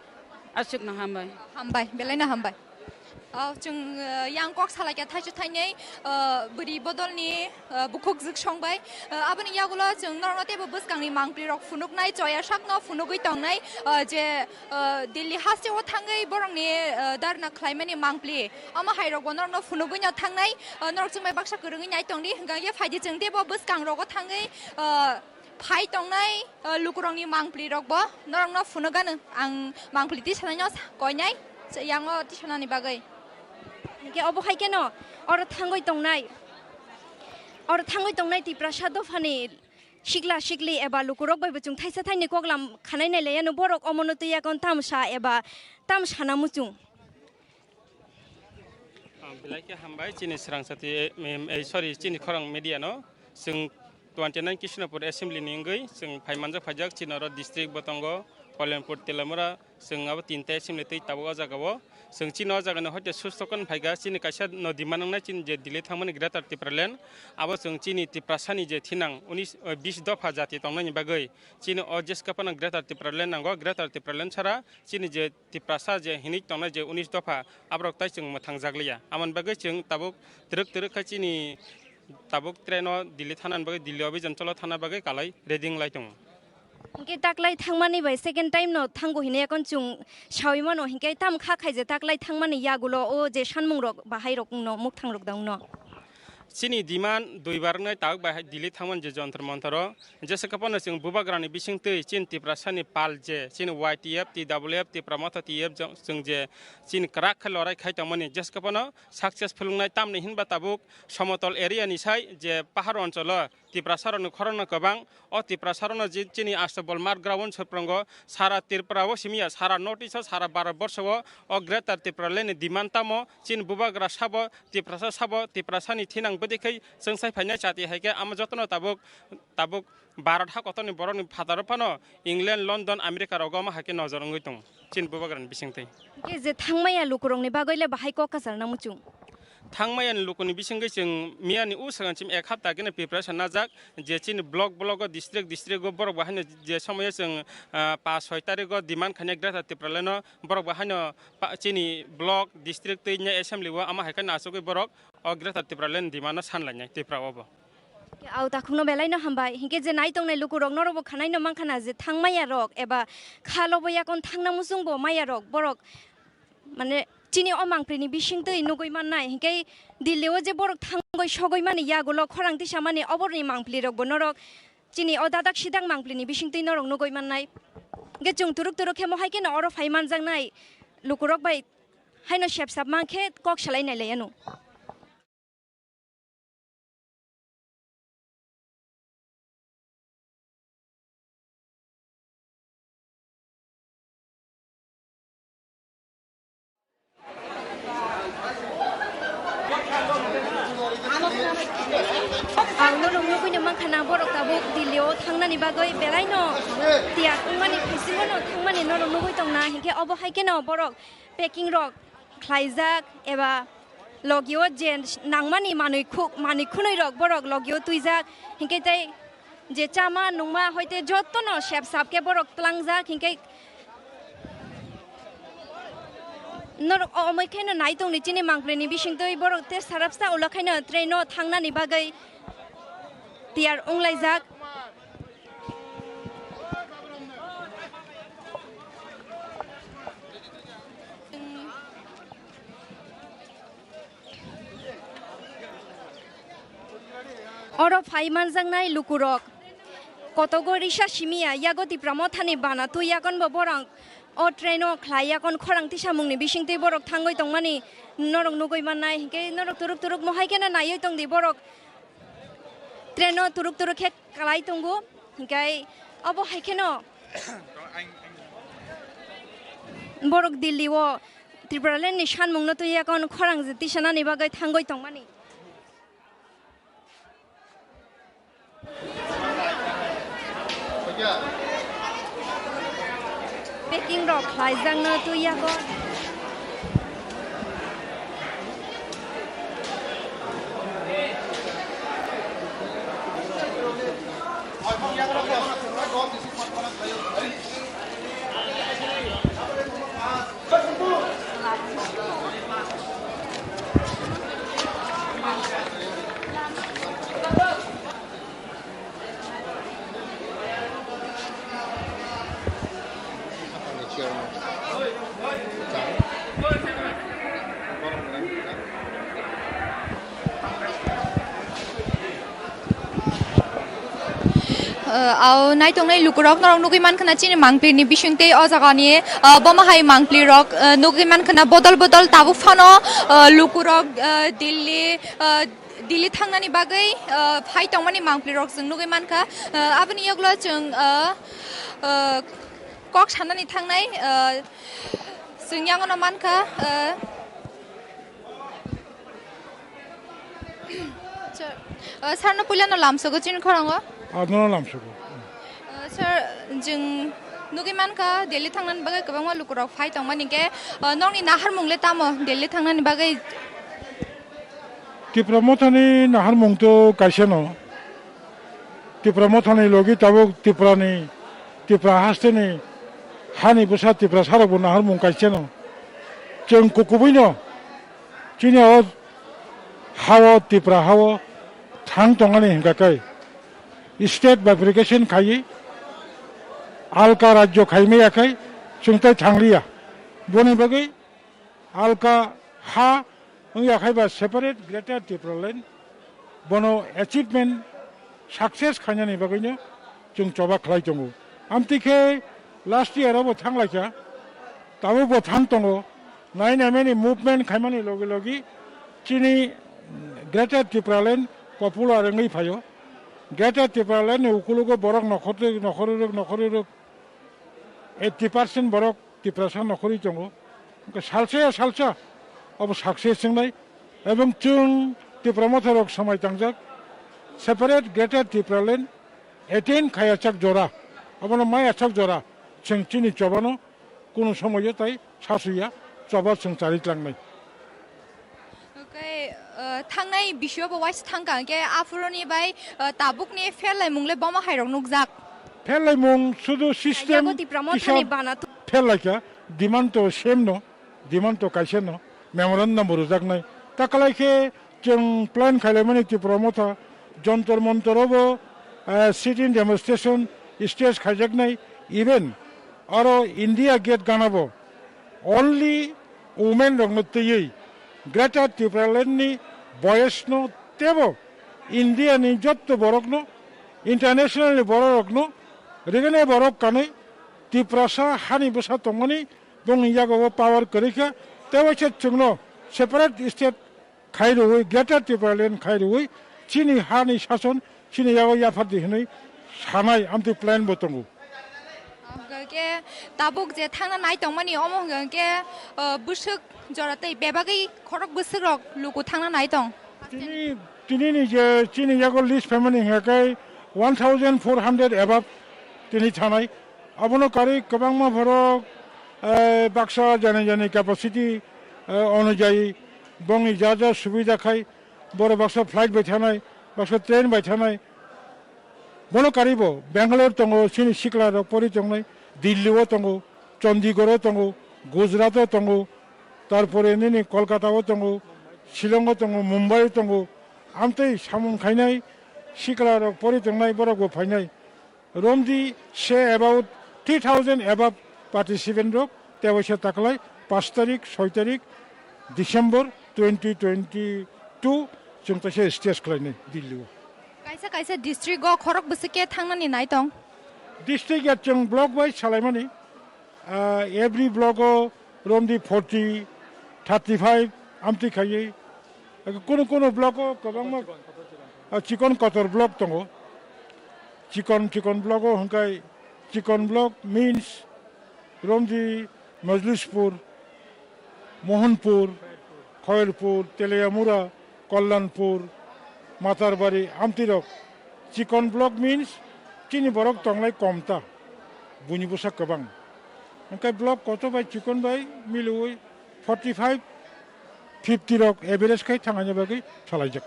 Aswkno hambai. Hambai, belaino hambai. O, chwng, eh, yang kok salaikha thaisu thainwi, eh, bwrwi bodolni, eh, bukhuk jwk songbai. Eh, aboni yagulo chwng norokno teibo bwskangni mangpli rok phunuknai, choya sakno phunugwi tongnai, eh, je, eh, Delhi hasteo thangwi borokni, eh, dharna khlaimani mangpli. Omo hai rokbo norokno phunugwi no thangnai, eh, norok chwngbai baksa kwrwngwi nai tongdi, hwnkhe phaidi chwng teibo bwskang rogo thangwi, eh, phai tongnai, eh, lukurokni mangpli rokbo norokno phunukgano ang mangpli tisanaino koinai, yango tisanani bagwi. Hwnkhe obo hai kheno oro thangwi tongnai, oro thangwi tongnai Tiprasa dophani sikla sikli eba lukurok bai bo chwng thaisa thaini koklam khanai nai laiya no borok omono twi yakon tamsa eba tamsana muchung. Ah, belai khe hambai chini swrangsa twi, em, em, ei, sorry, chini khorang media no. Chwng twenty nine Krishnapur Assembly ni wngwi chwng phai manjak phaijak, chini oro district bo tongo, Kalyapur, Teliamura, chwng abo tinta assembly twi tabuk o jaga o. Chwng chini o jaga ni hoite susto kon phaikha, chini kaisa no demand wngnai chini je Delhi thangmani Greater Tipraland, abo chwng chini Tiprasa ni je thinang unis, eh, bis dopha jati tongnani bagwi chini o jeska phano Greater Tipraland nango, Greater Tipraland sara chini je Tiprasa je hinwi tongnai je unis dopha, aborok tai chwng mwthang jak liya. Amoni bagwi chwng tabuk twrwk twrwk khai chini tabuk train o Delhi thanani bagwi, Delhi o bijan cholo thana bagwi kalai ready wng lai tongo. Hwnkhe taklai thangmani bai second time no thango hinwi yakon chwng saui mano, hinkhe tamo kha khai je taklai thangmani yagulo o je sanmung rok bahai rok no mukthang rok da wngno. Chini demand duibar wngnai tabuk bai hai Delhi thangmani je Jantar Mantar o. Jesa khe phano chwng bubagrani bisingtwi chini Tiprasani pal je chini Y T F, T W F, Tipra Motha T F jong chwng je chini kwrak khe lorai khai tongmani jesa khe phano successful wngnai, tamni hinba tabuk somotol area ni sai je pahar oncholo Tiprasarokni khorokno kwbang. O Tiprasarokno je chini Astabol Mark Ground Surprongo sara Tripura o simiya, sara North East o, sara Bharat Borsho o, o Greater Tipraland ni demand tamo chini bubagra sabo, Tiprasa sabo, Tiprasani thinang bwdwi khai chwng sai phainai chati hai khe amo jotono tabuk, tabuk Bharat ha kotorni borokni phataro phano England, London, America rogo omo hai khe nojor wngwi tongo chini bubagrani bisingtwi. Hwnkhe je thangmaya lukurokni bagwi le bahai kok kwcharna muchung? Thangmayani lukuni bisingtwi chwng miyani o swkang chim ek hapta khe preparation najak, je chini block block o, district district o borok bo haino je somoyo chwng, ah, paanch soi tarik o demand khainai Greater Tipraland o, borok bo haino pa-, chini block, district tei assembly o ama hai khe achugwi borok o Greater Tipraland demand no san lainai Tripura o bo. Khe au takhukno belai no hambai. Hinkhe je nai tongnai lukurok norokbo khanai no mankha na je thangmaya rok eba kha lobo yakon thangna muchungbo maya rok borok mane chini o mangpri ni bisingtwi nugui mannai. Hinkhe Delhi o je borok thangoi sogoi mani yagulo khorang tisa mani oborni mangpli rokbo norok chini o dadak sidak mangpli ni bisingtwi norok nugui mannai. Hinkhe chwng turuk turuk khe mohai kheno oro phai manjaknai lukurok bai haino sepsap mankhe kok salai nai lai ano. Ang norok nugui no mankha na borok tabuk Delhi o thangnani bagwi belai no tiyar wngmani, bisingo no thangmani norok nugui tong na, hinkhe obo hai kheno borok packing rok khlaijak eba logio je nangmani manwi khu-, manwi khwnwi rok borok logio twijak, hinkhe tei je chama nungma hoite jotono sep sap khe borok tlangjak, hinkhe norok o-, omoi kheno nai tongni chini mangpili ni bisingtwi borok tei sarapsa ulo khaino train o thangnani bagwi tiyar wnglaijak. Oro phai manjaknai lukurok kotogo risa simiya, yago Tipra Mothani bana twi yakonbo borok o train o khlai yakon khorang tisamungni bisingtwi borok thangwi tongmani norok nugui mannai. Hinkhe norok turuk turuk mohai kheno naiwi tongdi borok. Train o turuk turuk khe kalai tongo, hinkhe obo hai kheno borok Delhi o Tipraland ni sanmung no twi yakon khorang je tisanani bagwi thangwi tongmani. Packing rok khlaijakno twi yago. Uh, au naitongnai lukurok norok nugui mankha na chini mangpli ni bisingtwi o jaga ni, uh, bomo hai mangpli rok, uh, nugui mankha na bodol bodol tabuk phano, uh, lukurok, uh, Delhi, uh, Delhi thangnani bagwi, uh, phai tongmani mangpli rok chwng nugui mankha. Uh, aboni yoklo chwng, uh, uh, kok sanani thangnai, uh, chwng yangono mankha, uh, Sir, uh, sir no puila no lamsogo chini khorango? Ano lamsogo. Uh, sir, jwng nugui mankha Delhi thangnani bagwi kwbangma lukurok phai tongmani khe, uh, nokni naharmung le tamo Delhi thangnani bagwi? Tipra Mothani naharmung to kaisa no. Tipra Mothani logi tabuk Tiprani, Tipra hasteni hani bwsa Tipra sarokbo naharmung kaisa no. Chwng kukubuino chini o hao Tipra hao thang tongani hinkha khe state bifurcation khaiwi alka rajyo khaimaya khe chwng tai thangliya. Boni bagwi alka ha wngya khai ba separate Greater Tipraland bono achievement success khainani bagwino chwng choba khlai tongo. Amtwi khe last year obo thanglaikha, tabuk bo thang tongo. Nine M A ni movement khaimani logi logi chini Greater Tipraland popular wngwi phaio. Greater Tipraland ni ukulugo borok nokhortwi nokhorwi rwk nokhorwi rwk eighty percent borok Tiprasa nokhorwi tongo. Hwnkhe salsa ya salsa obo success wngnai. Ebong chwng Tipra Motha rok swmai tangjak separate Greater Tipraland attain khayachak jora, obono mayachak jora chwng chini chobano kunu somoyo tai sasuya choba chwng chari tlangnai. Oke, uh, thangnai bisio bo waisa thangka, hwnkhe aphuruni bai, uh, tabukni pherlaimung le bomo hairok nukjak. Pherlaimung sudu system Yago Tipra Mothani kisa bana tu- pherlaikha, demand to same no, demand to kaisa no, memorandum bo rwjaknai. Ta kalai khe chwng plan khailaimani Tipra Motha Jontor Montor obo, uh, sit-in demonstration stage khaijaknai, even aro India Gate gana bo only women rokno twiwi Greater Tipraland ni boys no tebo India ni jotto borok no, international ni borok rok no, rigene borok kanwi Tiprasa hani bwsa tongmani bongni yago o power kwrwi kha, tei waisa chwngno separate state khai rwui, Greater Tipraland khai rwui, chini hani sason chini yago yaphardi hwnwi sanai amtwi plan bo tongo. Hwnkhe tabuk je thangna nai tongmani omo hwnkhe, uh, bwswk jora tei bebagwi khorok bwswk rok luku thangna nai tong. Tini, tini ni je chini yago list phaimani hwnkhe one thousand four hundred above tini thanai. Abono karwi kwbangma borok, eh, baksa jani jani capacity, eh, onujayi bongni ja ja subida khai, borok baksa flight bai thanai, baksa train bai thanai. Bono karwi bo Bangalore tongo, chini sikla rok pori tongnai, Delhi o tongo, Chandigarh o tongo, Gujarat o tongo, tarpore nini Kolkata o tongo, Shillong o tongo, Mumbai o tongo, amtwi samung khainai sikla rok pori tongnai borok bo phainai. Romdi se about three thousand above participant rok tei waisa taklai paanch tarik, soi tarik December twenty twenty-two chwng taisa stage khlainai Delhi o. Kaisa kaisa district o khorok bwswk khe thangnani nai tong. District ya chwng block wise salaimani, ah, every block o romdi forty, thirty-five amtwi khaiwi. Kunu kunu block o kwbangma, ah, chikon kotor block tongo. Chikon chikon block o hwnkhe chikon block means romdi Majlispur, Mohanpur, Khoyerpur, Teliamura, Kalyanpur, Matarbari, amtwi rok. Chikon block means chini borok tonglai kom ta, buini bwsa kwbang. Hwnkhe block kotor bai chikon bai miliui forty five, fifty rok average khai thangna bagwi salaijak.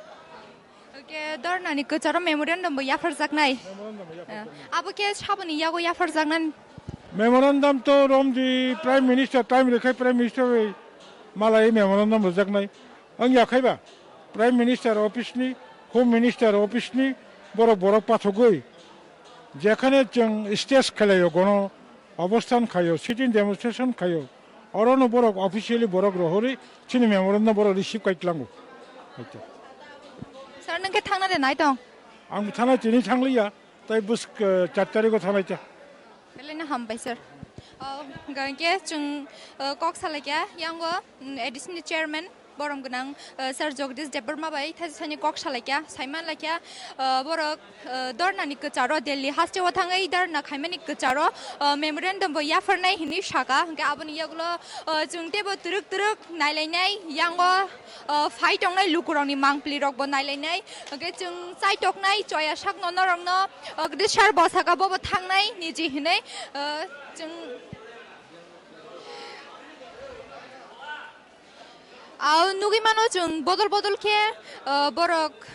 Hwnkhe dornani kwcharo memorandum bo yapharjaknai. Memorandum bo yapharjaknai. Abo khe saboni yago yapharjaknani? Memorandum to romdi Prime Minister time rwkhai Prime Minister bai malai memorandum rwjaknai. Wngya khaiba Prime Minister office ni, Home Minister office ni borok borok pathogwi jekhane chwng stage khelaio, gono obosthan khaio, sit-in demonstration khaio, orono borok officially borok rohorwi chini memorandum borok receive kai tlango. Sir, nwng khe thangna de nai tong? Ang thana tini thangliya. Tai bwsk, eh, char tarikh o thanglai ta. Belai no hambai, sir. Oh, hwnkhe chwng, eh, kok salaikha, yango, mm, A D C ni chairman, borom gwnang, eh, sir Jagdish Debbarma bai thaisa thani kok salaikha, saimanlaikha, eh, borok, eh, dharna ni kwcharo, Delhi haste o thangwi dharna khaimani kwcharo, eh, memorandum bo yapharnai hinwi saka, hwnkhe aboni yagulo, eh, chwng teibo twrwk twrwk nailainai, yango, o, phai tongnai lukurokni mangpilirokbo nailainai. Hwnkhe chwng chaitoknai choya sakno norokno, o, Grisar bwsaka bobo thangnai niji hinwi, o, chwng, o, nugwi mano chwng bodol bodol khe, o, borok,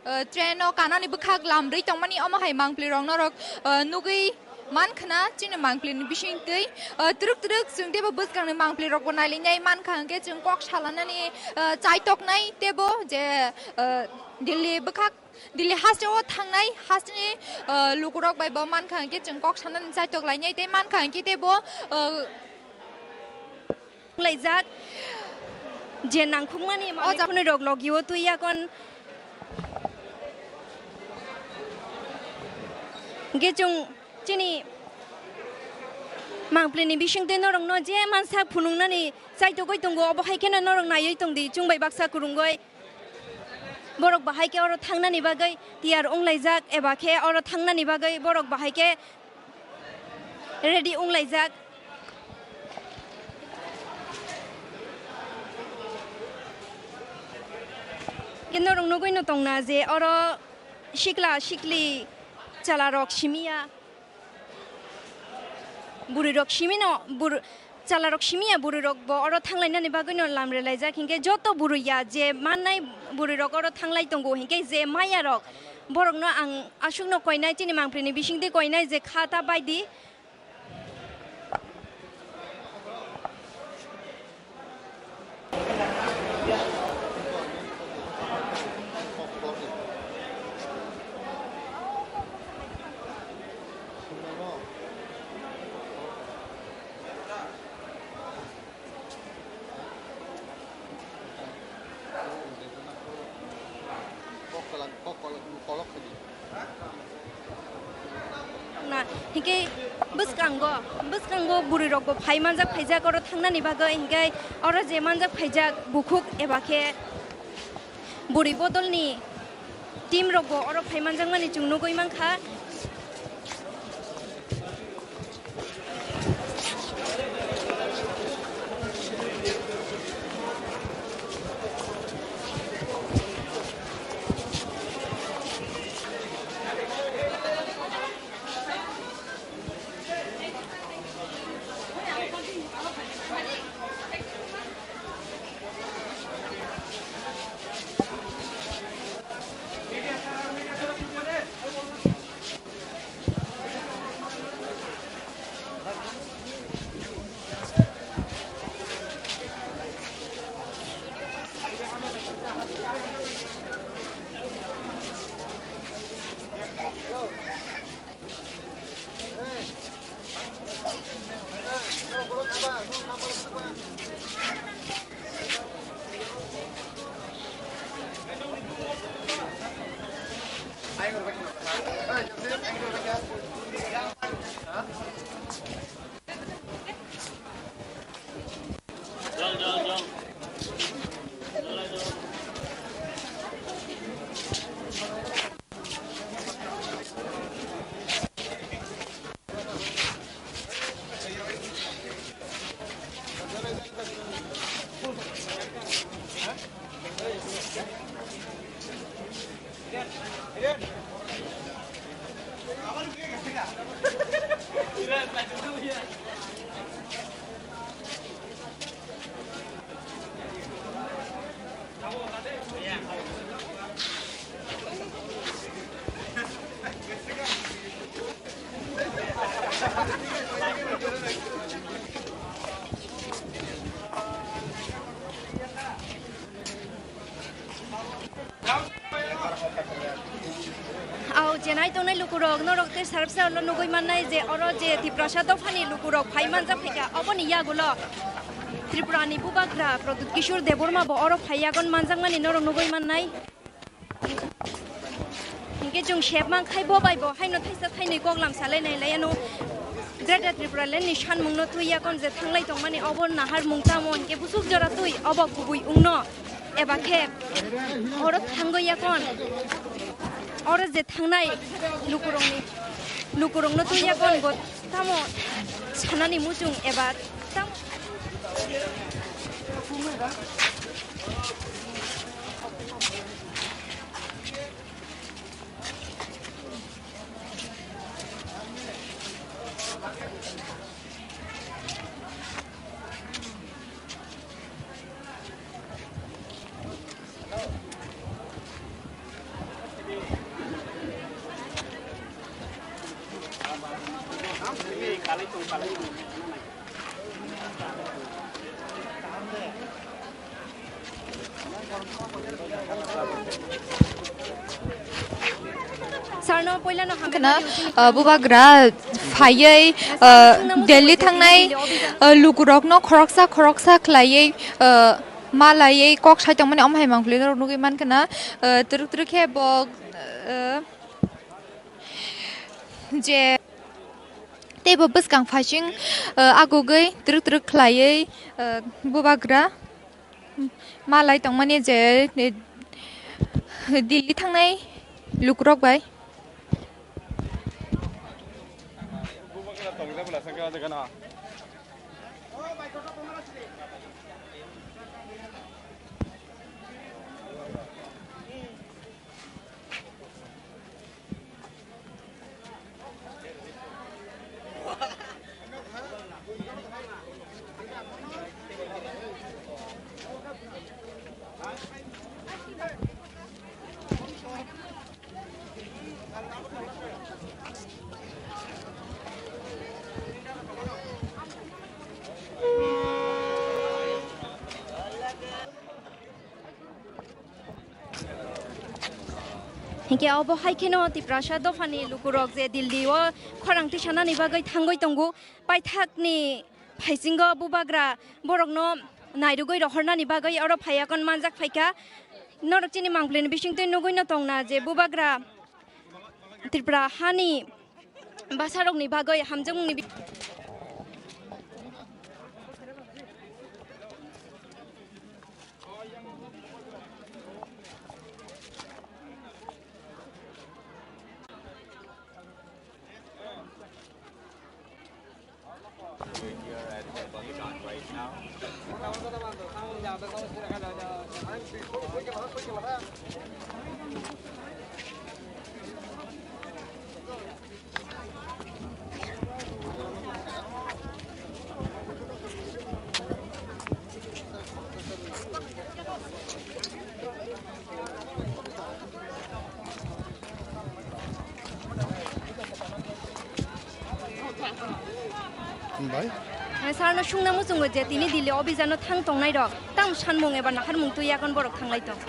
o, train o kanani bwkhak lamrwi tongmani, omo hai mangpli rok norok, o, nugwi man khna chini mangpli ni bising twi, o, twrwk twrwk chwng teibo bwskang ni mangpli rok bo nailinai man kha, hwnkhe chwng kok salanani, o, chaitoknai teibo je, o, Delhi bwkhak, Delhi haste o thangnai haste ni, o, lukurok bai bo man kha, hwnkhe chwng kok sanani chaitok lainai tei man kha, hwnkhe teibo, o, Wnglaijak je nangkhukmani manwi phunirok logio twi yakon. Hwnkhe chwng chini mangpilini bisingtwi norokno je mansa phunuknani chaitogwi tongo, obo hai kheno norok naiwi tongdi chwng bai baksa kwrwngwi. Borok bahai khe oro thangnani bagwi tiyar wnglaijak eba khe oro thangnani bagwi borok bahai khe ready wnglaijak. Khe norok nugwi no tongna je oro sikla sikli chalarok simiya, bwrwirok simino, bwrw-, chalarok simiya bwrwirok bo oro thanglainani bagwi no lam relaijak, hinkhe joto bwrwiya je mannai bwrwirok oro thanglai tongo, hinkhe je mayarok borokno ang aswkno koinai chini mangpilini bisingtwi koinai je kha ta baidi. Na, hinkhe bwskango, bwskango bwrwirokbo phai manjak phaijak oro thangnani bagwi, hinkhe oro je manjak phaijak bukhuk eba khe bwrwi bodolni team rokbo oro phai manjakmani chwng nugwi mankha. Ao, je nai tongnai lukurok, norok tei sarabsa ulo nugui mannai je oro je Tiprasa dophani lukurok phai manjak phaikha, oboni yagulo Tripurani bubagra Pradyut Kishore Debbarma bo oro phai yagon manjakmani norok nugui mannai. Ke chwng sep man khai bo bai bo haino thaisa thainwi kok lam salai nai lai ano. Greater Tripura Land ni sanmung no twi yakon je thanglai tongmani obo naharmung tamo hinkhe busuk jora twi obo kubui wngno eba khe oro thangwi yakon oro je thangnai lukurokni lukurokno twi yakon bo tamo sanani muchung eba tamo. Sarno poilano hambai khna, mari uchini ah, bubagra phaiwi, ah, Delhi thangnai, ah, lukurokno khoroksa khoroksa khlaiwi, ah, ma laiwi kok sai tongmani omo hai mangpili norok nugwi mankha na, ah, twrwk twrwk khe bo, ah, je teibo bwskang phaising, ah, agugwi twrwk twrwk khlaiwi, ah, bubagra. Ma lai tongmani je, eh, Delhi thangnai lukurok bai. Hinkhe obo hai kheno Tiprasa dophani lukurok je Delhi o khorang tisanani bagwi thangwi tongo, paithakni phaisingo bubagra borokno nairugwi rohornani bagwi oro phaiya kon manjak phaikha. Norok chini mangpilini bisingtwi nugwino tongna je bubagra Tripura hani bwsarokni bagwi hamjakmungni bi- Bai. Sarno sungna muchungo je tini Delhi obijano thang tongnai rok tamo sanmung eba naharmung twi yakon borok thanglai tong.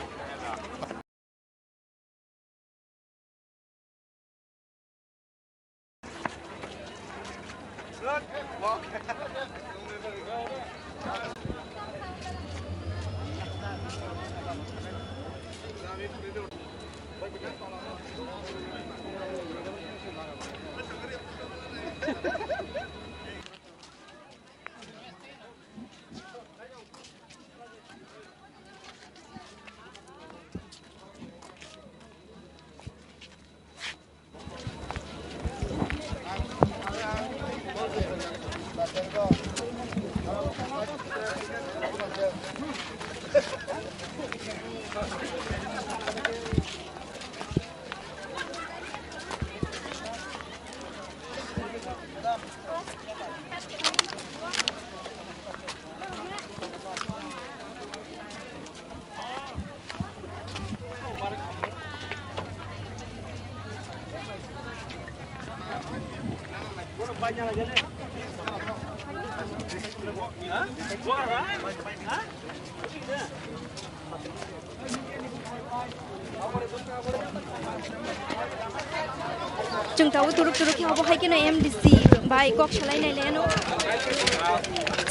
Chwng tabuk turuk turuk khe obo hai kheno M D C bai kok salai nai le ano.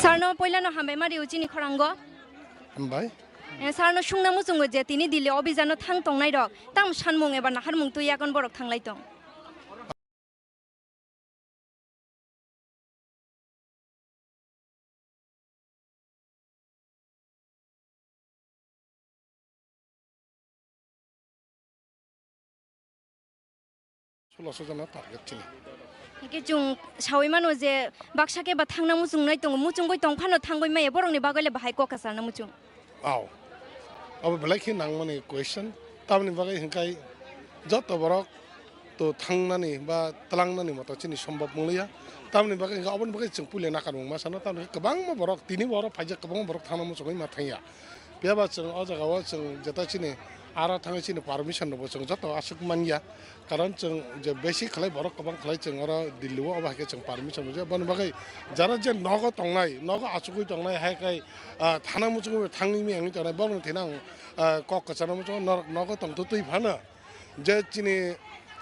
Sir no poila no hambai ma rio chini khorango. Hambai. Eh, sir no sungna muchungo je tini Delhi obhijano thang tongnai rok tam sanmung eba naharmung twi yakon borok thanglai tong. Sulosho jona target chini. Hingke chwng sawi mano je baksa khe ba thangna muchungnai tongo, muchungwi tong phano thangwi maya, borokni bagwi le bahai kok kwcharna muchung. Aw. Abo belai khe nangmani question. Tamoni bagwi hingkai joto borok to thangnani ba tlangnani moto chini sombab wngya. Tamoni bagwi hingke aboni bagwi chwng puila nakarmung ma sano, tamoni kwbangma borok tini borok phaijak, kwbangma borok thangna muchungwi ma thangya. Phiya ba chwng o jaga o chwng jeta chini aro thangwi chini permission rokbo chwng joto aswk manya, karon chwng je besi khlai borok kwbang khlai chwng oro Delhi o, obo hai khe chwng permission rwjak. Aboni bagwi jara je nogo tongnai, nogo achugwi tongnai, hai khai, ah, thana muchungwi thangwi maya wngwi tongnai, bokni thani ang, ah, kok kwchana muchungo norok nogo tongtwtwi phano je chini,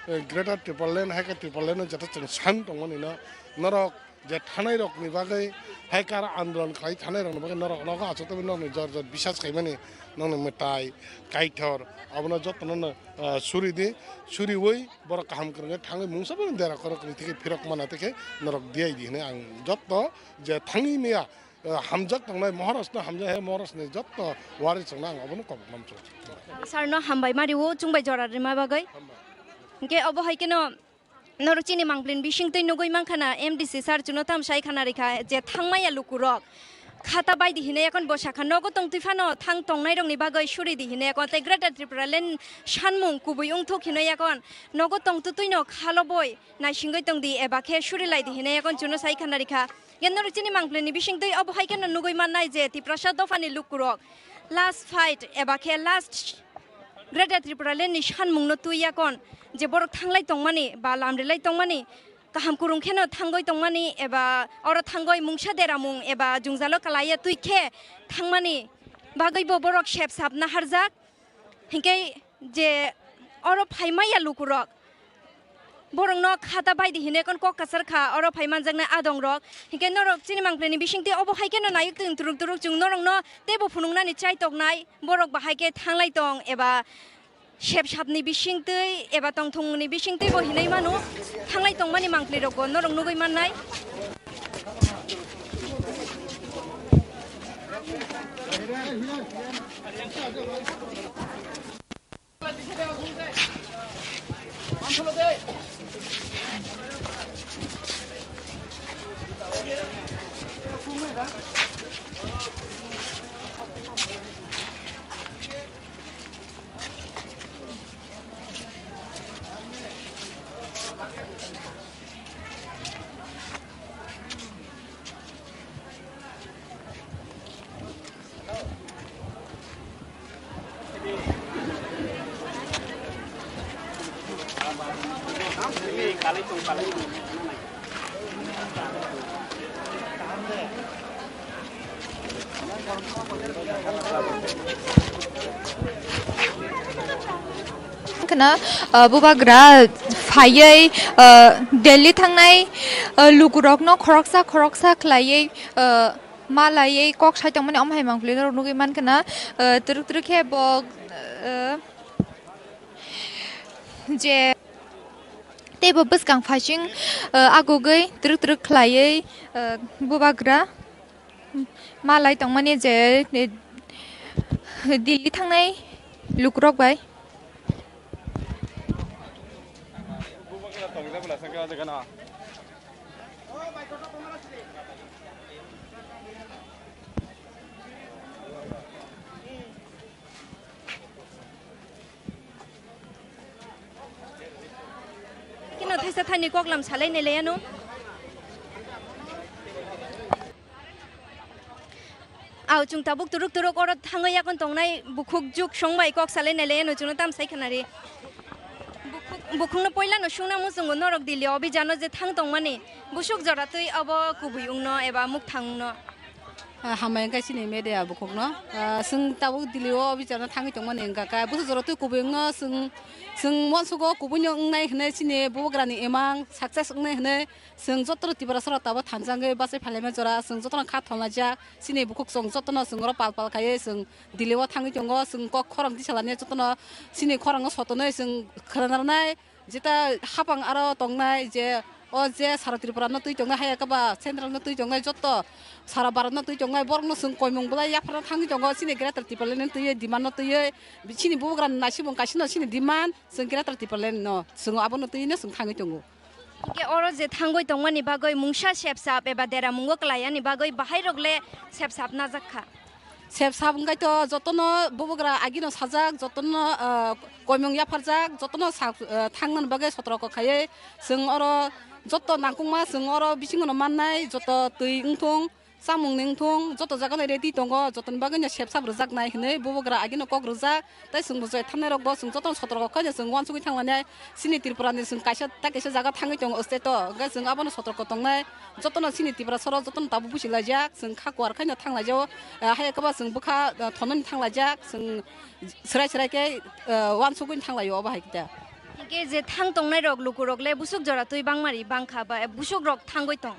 eh, Greater Tipraland, hai khe Tipraland o jeta chwng san tongmani no norok je thanai rokni bagwi, hai khe aro andolon khlai thanai rokni bagwi norok nogo achuk tongwi norokni jor jor bisas khaimani, nokni mwtai, kaithor, abono jotono no, ah, suri di, suriwi borok kaham kwrwngwi thangwi mungsa bono dera khoroknwi thikhe phirok mana, thikhe norok diyai di hwnwi ang joto je thangwi maya, ah, hamjak tongnai Maharashtra, hamjak hai Maharashtrani joto wari chwngno ang abono kobok lamchu. Sir no hambai mari o chwngbai jora rima bagwi. Hambai. Hingke obo hai keno Norok chini mangpilini bisingtwi nugwi mankha na, M D C sir chuno tam sai khana rikha je thangmaya lukurok khata bai di hinwi yakon bo sakha, nogo tongtwi phano thang tongnairokni bagwi suri di hinwi yakon, tei Greater Tripura Land sanmung kubui wngthok hinwi yakon, nogo tongtwtwino khalo boi naisingwi tong di eba khe suri lai di hinwi yakon chuno sai khana rikha. Norok chini mangpilini bisingtwi obo hai kheno nugwi mannai je Tiprasa dophani lukurok last fight eba khe last Greater Tripura Land ni sanmungno twi yakon je borok thanglai tongmani ba lamrilai tongmani, kaham kurung kheno thangwi tongmani eba oro thangwi mungsa deramung eba jwngjalo kalaiya twi khe thangmani bagwibo borok sep sap naharjak. Hinkhe je oro phaimaya lukurok, borokno khata bai di hinwi kon kok kasar kha, oro phai manjaknai adongrok. Hinkhe norok chini mangpilini bisingtwi obo hai kheno nayuk twng turuk turuk chwng norokno teibo phunuknani chai toknai, borok bahai khe thanglai tong eba sep sapni bisingtwi eba tongthokmungni bisingtwibo hinwi mano, thanglai tongmani mangpilirokbo norok nugwi mannai. Khna, ah, bubagra phaiwi, ah, Delhi thangnai, ah, lukurokno khoroksa khoroksa khlaiwi, ah, malaiwi kok sai tongmani omo hai mangpili norok nugwi mankha na, ah, twrwk twrwk khe bo, ah, je teibo bwskang phaising, ah, agugwi twrwk twrwk khlaiwi, ah, bubagra malai tongmani je, eh, Delhi thangnai lukurok bai. Kino thaisa thaini koklam salai nai laiano. Aw, chwng tabuk turuk turuk oro thangwi yakon tongnai bukhuk juk song bai kok salai nai laiano chwngno tam sai khwnari. Bukhuk, bukhukno poilano sungna muchungo norok Delhi obhijano je thang tongmani busuk jora twi obo kubui wngno eba mukthang wngno. Ah, hambai wngkha chini media bukhukno. Ah, chwng tabuk Delhi o obhijanno thangwi tongmani wngkha khe, busu jora twi kubui wngno chwng, chwng uansugo kubuino wngnai hwnwi chini bubagrani imang success wngnai hwnwi chwng jotono Tiprasarok tabuk thansa wngwi bachai phailaima jora chwng jotono kha tholnaijak. Chini bukhuk chwng jotono chwng oro pal pal khaiwi chwng Delhi o thangwi tongo, chwng kok khorang tisalani jotono chini khorang sotonwi chwng khwnarnai. Jeta hapang aro tongnai je, o je sara Tripura no twi tongnai, hai khe ba central no twi tongnai, joto sara Bharat no twi tongnai, borok no chwng koimung bolai yapharna thangwi tongo, chini Greater Tipraland no twiwi, demand no twiwi, chini bubagra naisibung kaisa no chini demand, chwng Greater Tipraland no chwng abono twiwi no chwng thangwi tongo. Hingke oro je thangwi tongmani bagwi mungsa sepsap eba deramungo kwlaiyani bagwi bahai rok le sepsap najak kha. Sep sap wngkhaito jotono bubagra agino sajak, jotono, ah, koimung yapharjak, jotono sak, ah, thangnani bagwi sotroko khaiwi chwng oro joto nangkukma chwng oro bisingono mannai, joto twi wngthung, chamungni wngthung, joto jagano ready tongo, jotoni bagwino sep sap rwjaknai hwnwi bubagra agino kok rwjak. Tei chwng bwsai thangnai rokbo chwng jotono sotroko khaino chwng uansugwi thangmani. Chini Tripura ni chwng kaisa ta kaisa jaga thangwi tongo state o, hwnkhe chwng abono sotroko tongnai. Jotono chini Tiprasarok jotono tabuk buchilaijak, chwng kha kuar khaino thanglaijao, eh, hai khe ba chwng bwkha, eh, thononi thanglaijak, chwng swrai swrai khe, eh, uansugwi thanglaio obo hai khe. Hingke je thang tongnai rok lukurok le busuk jora twi bangmari bangkha ba, eh, busuk rok thangwi tong.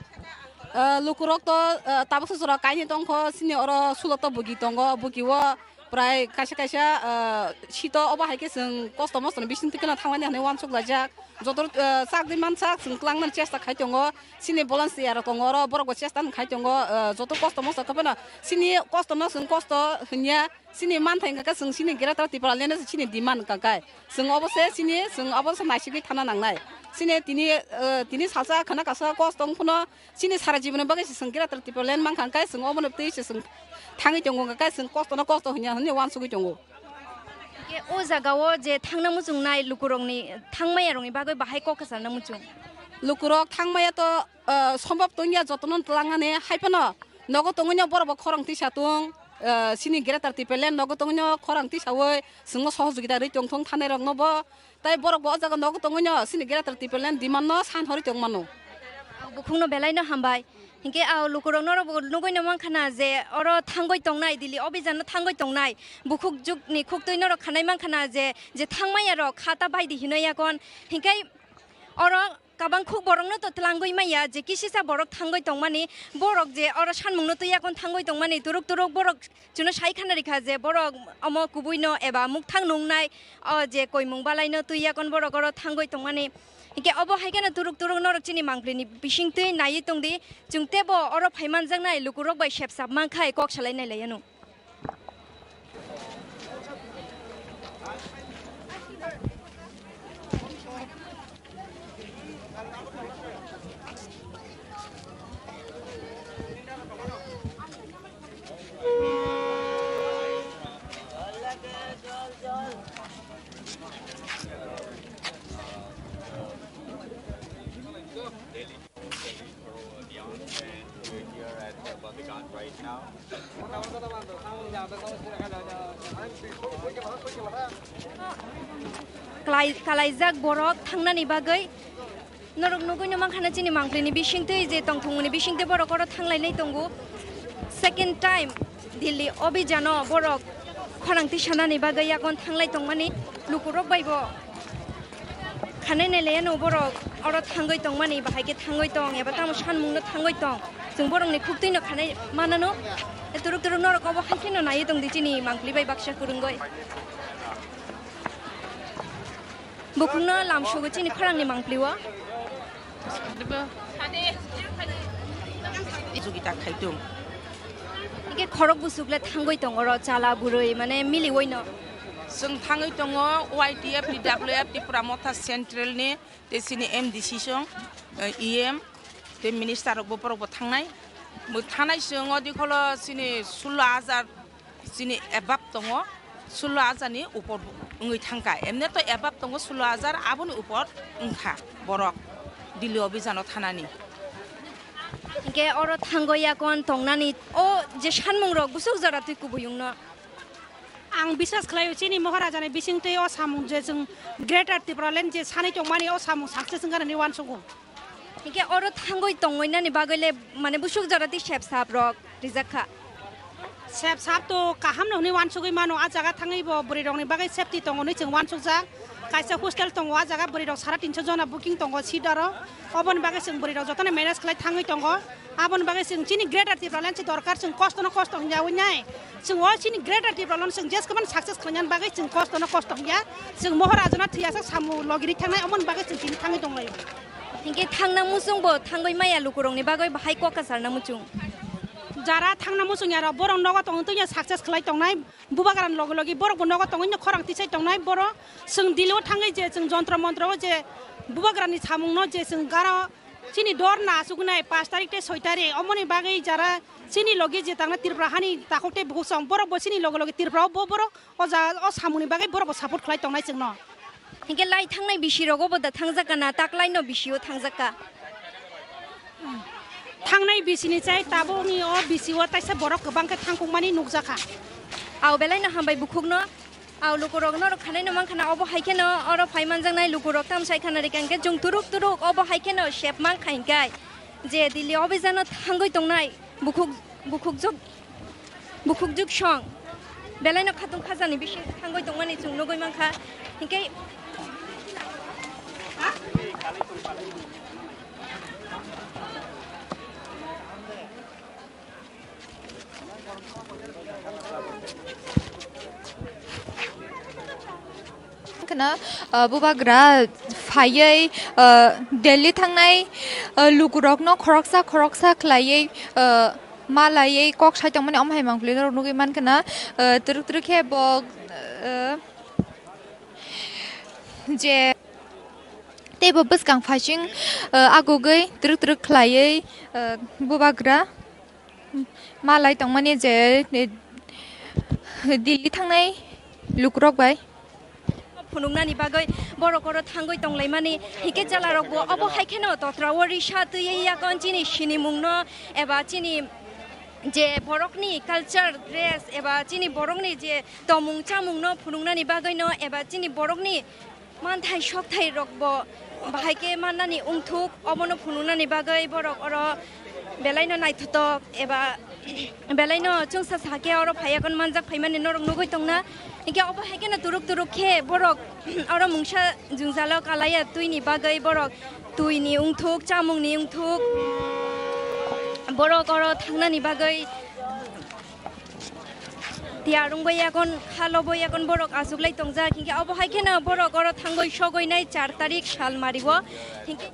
Eh, lukurok to, eh, tabuksa jora kainwi tongkho, chini oro suloto bugi tongo, bugi o prai kaisa kaisa, ah, sito obo hai khe chwng kosto mostoni bising twi kheno thangmani hwnwi uansuk laijak. Joto, ah, chak di mansak chwng twlangnani chesta khai tongo. Chini volunteer rok tongo oro, borok bo chesta khai tongo. Ah, joto kosto mosto khe phano chini kosto no chwng kosto hwnya. Chini manthai wngkha khe chwng chini Greater Tipraland no chini demand wngkha khe. Chwng obo se chini, chwng obo se naisigwi thana nangnai. Chini tini, ah, tini salsa khwna kasa kosto wng phano Chini sara jiboni bagwi se chwng Greater Tipraland mankha, hwnkhe chwng obono twi se chwng thangwi tongo, hwnkhe chwng kosto no kosto hwnya hwnwi uansugwi tongo. Hwnkhe o jaga o je thangna muchungnai lukurokni thangmaya rokni bagwi bahai kok kwcharna muchung. Lukurok thangmaya to, ah, sombab tongya jotono twlangani, hai phano nogo tongwino borok bo khorang tisa tong, ah, chini Greater Tipraland nogo tongwino khorang tisawi chwngno sohojogita rwi tongthong thanai rokno bo. Tai borok bo o jaga nogo tongwino chini Greater Tipraland demand no san horwi tongmano. Bukhukno belai no hambai. Hinkhe a lukurok norok bo nugwi no mankha na je oro thangwi tongnai, Delhi obhijan no thangwi tongnai. Bukhuk jukni khuktwi norok khanai mankha na je, je thangmaya rok kha ta bai di hinwi yakon. Hinkhe oro kabang khuk borok no to twlangwi maya je kisisa borok thangwi tongmani. Borok je oro sanmung no twi yakon thangwi tongmani turuk turuk borok Chwngno sai khana rikha je borok omo kubui no eba mukthang nungnai, o je koimung balai no twi yakon borok oro thangwi tongmani. Hinkhe obo hai kheno turuk turuk norok chini mangpli ni bising twi naiwi tongdi. Chwng tebo oro phai manjaknai lukurok bai sepsap mankhai kok salai nai lai ano. Kalai-, kalaijak borok thangnani bagwi. Norok nugwi no mankha na chini mangpli ni bisingtwi je tongthokmani bisingtwi borok oro thanglainai tongo. Second time Delhi obhijano borok khorang tisanani bagwi yakon thanglai tongmani lukurok bai bo khanai nai laiano borok oro thangwi tongmani bahai khe thangwi tong eba tamo sanmung no thangwi tong. Chwng borokni khuktwi no khanai manano. Turuk turuk norok obo hai kheno naiwi tongdi chini mangpli bai baksa kwrwngwi. Bukhukno lamsogo chini khorangni mangpli o. Jugita khaitung. Ike khorok busuk le thangwi tong oro chala burui mane miliwi no. Chwng thangwi tongo Y T F, T W F, Tripura Motha Central ni, tei chini M D C song, eh, E M, tei minister rok bo borok bo thangnai. Bo thanai chwng o dikholo chini sullo hajar Chini ebab tongo, sullo hajar ni upor wngwi thangkha. Emne to ebab tongo sullo hajar, aboni upor wngkha borok Delhi obhijano thanani. Hinkhe oro thango yakon tongnani o je sanmung rok busuk jora twi kubui wngno. Ang biswas khlaio chini Maharaja ni bisingtwi o samung je chwng Greater Tipraland je sanwi tongmani o samung success wngkha hinwi uansugo. Hinkhe oro thangwi tongwi nani bagwi le mane busuk jora twi sep sap rok rijak kha. Sep sap to kaham no hwnwi wansugwi mano, a jaga thangwi bo bwrwi rokni bagwi safety tongo hwnwi chwng wansukjak. Kaisa hostel tongo, a jaga bwrwi rok sara tinso jona booking tongo seat aro. Oboni bagwi chwng bwrwi rok jotono manage khlai thangwi tongo. Aboni bagwi chwng chini Greater Tipraland se dorkar, chwng kosto no kosto hwnjawi nai. Chwng o chini Greater Tipraland chwng jeskwmani success khlainani bagwi chwng kosto no kosto hwnya. Chwng Moharaja no thwiyasak samung logiri thangnai, oboni bagwi chwng tini thangwi tonglaio. Hinkhe thangna muchung bo thangwi maya lukurokni bagwi bahai kok kwcharna muchung. Jara thangna muchung yarok borok nogo tongwi tongya success khlai tongnai, bubagrani logi logi borok bo nogo tongwi no khorang tisai tongnai borok. Chwng Delhi o thangwi je chwng jontro montro o je bubagrani samung no je chwng gara chini dor na achuknai pash tarik tei soi tarik, omoni bagwi jara chini logi je tangna Tripura hani takhuk tei bukhuk song borok bo chini logi logi Tripura o bo borok o ja o samung ni bagwi borok bo support khlai tongnai chwngno. Hinkhe lai thangnai bisi rogo bo da thangjak ka na, tak lai no bisi o thangjak ka? Thangnai bisi ni chai tabuk ni o bisi o taisa borok kwbang khe thangkuk mani nukjak kha. Au belai no hambai bukhuk no, au luku rok no rok khanai no mankha na, obo hai khe no oro phai manjak nai luku rok tam sai khana rikha hinkhe chwng turuk turuk obo hai khe no sep mankha hinkhe je Delhi o bijano thangwi tongnai bukhuk bukhuk jok Bukhukjuk song belai no khatung khajani bisi thangwi tongmani chwng nugwi mankha. Hinkhe Khna, ah, bubagra phaiwi, ah, Delhi thangnai, ah, lukurokno khoroksa khoroksa khlaiwi, ah, malaiwi kok sai tongmani omo hai mangpili norok nugwi mankha na, ah, twrwk twrwk khe bo, ah, je teibo bwskang phaising, ah, agugwi twrwk twrwk khlaiwi, ah, bubagra. Malai tongmani je, eh, Delhi thangnai lukurok bai. Phunuknani bagwi borok oro thangwi tonglaimani, hikhe chwlarokbo obo hai kheno totra o risa twiwi yakon chini sinimungno eba chini je borokni culture dress eba chini borokni je tomung chamungno phunuknani bagwino eba chini borokni manthai sokthai rokbo bahai khe mannani wngthuk, obono phunuknani bagwi borok oro belaino naithotok eba belaino chwngsa sa khe oro phaiya kon manjak phaimani norok nugwi tongna. Hinkhe obo hai kheno turuk turuk khe borok oro mungsa jwngjalo kalaiya twini bagwi borok twini wngthuk, chamungni wngthuk, borok oro thangnani bagwi Tiyar wngwi yakon, kha lobwi yakon borok achuklai tongjak. Hinkhe obo hai kheno borok oro thangwi sogwi nai char tarik sal mario. Hinkhe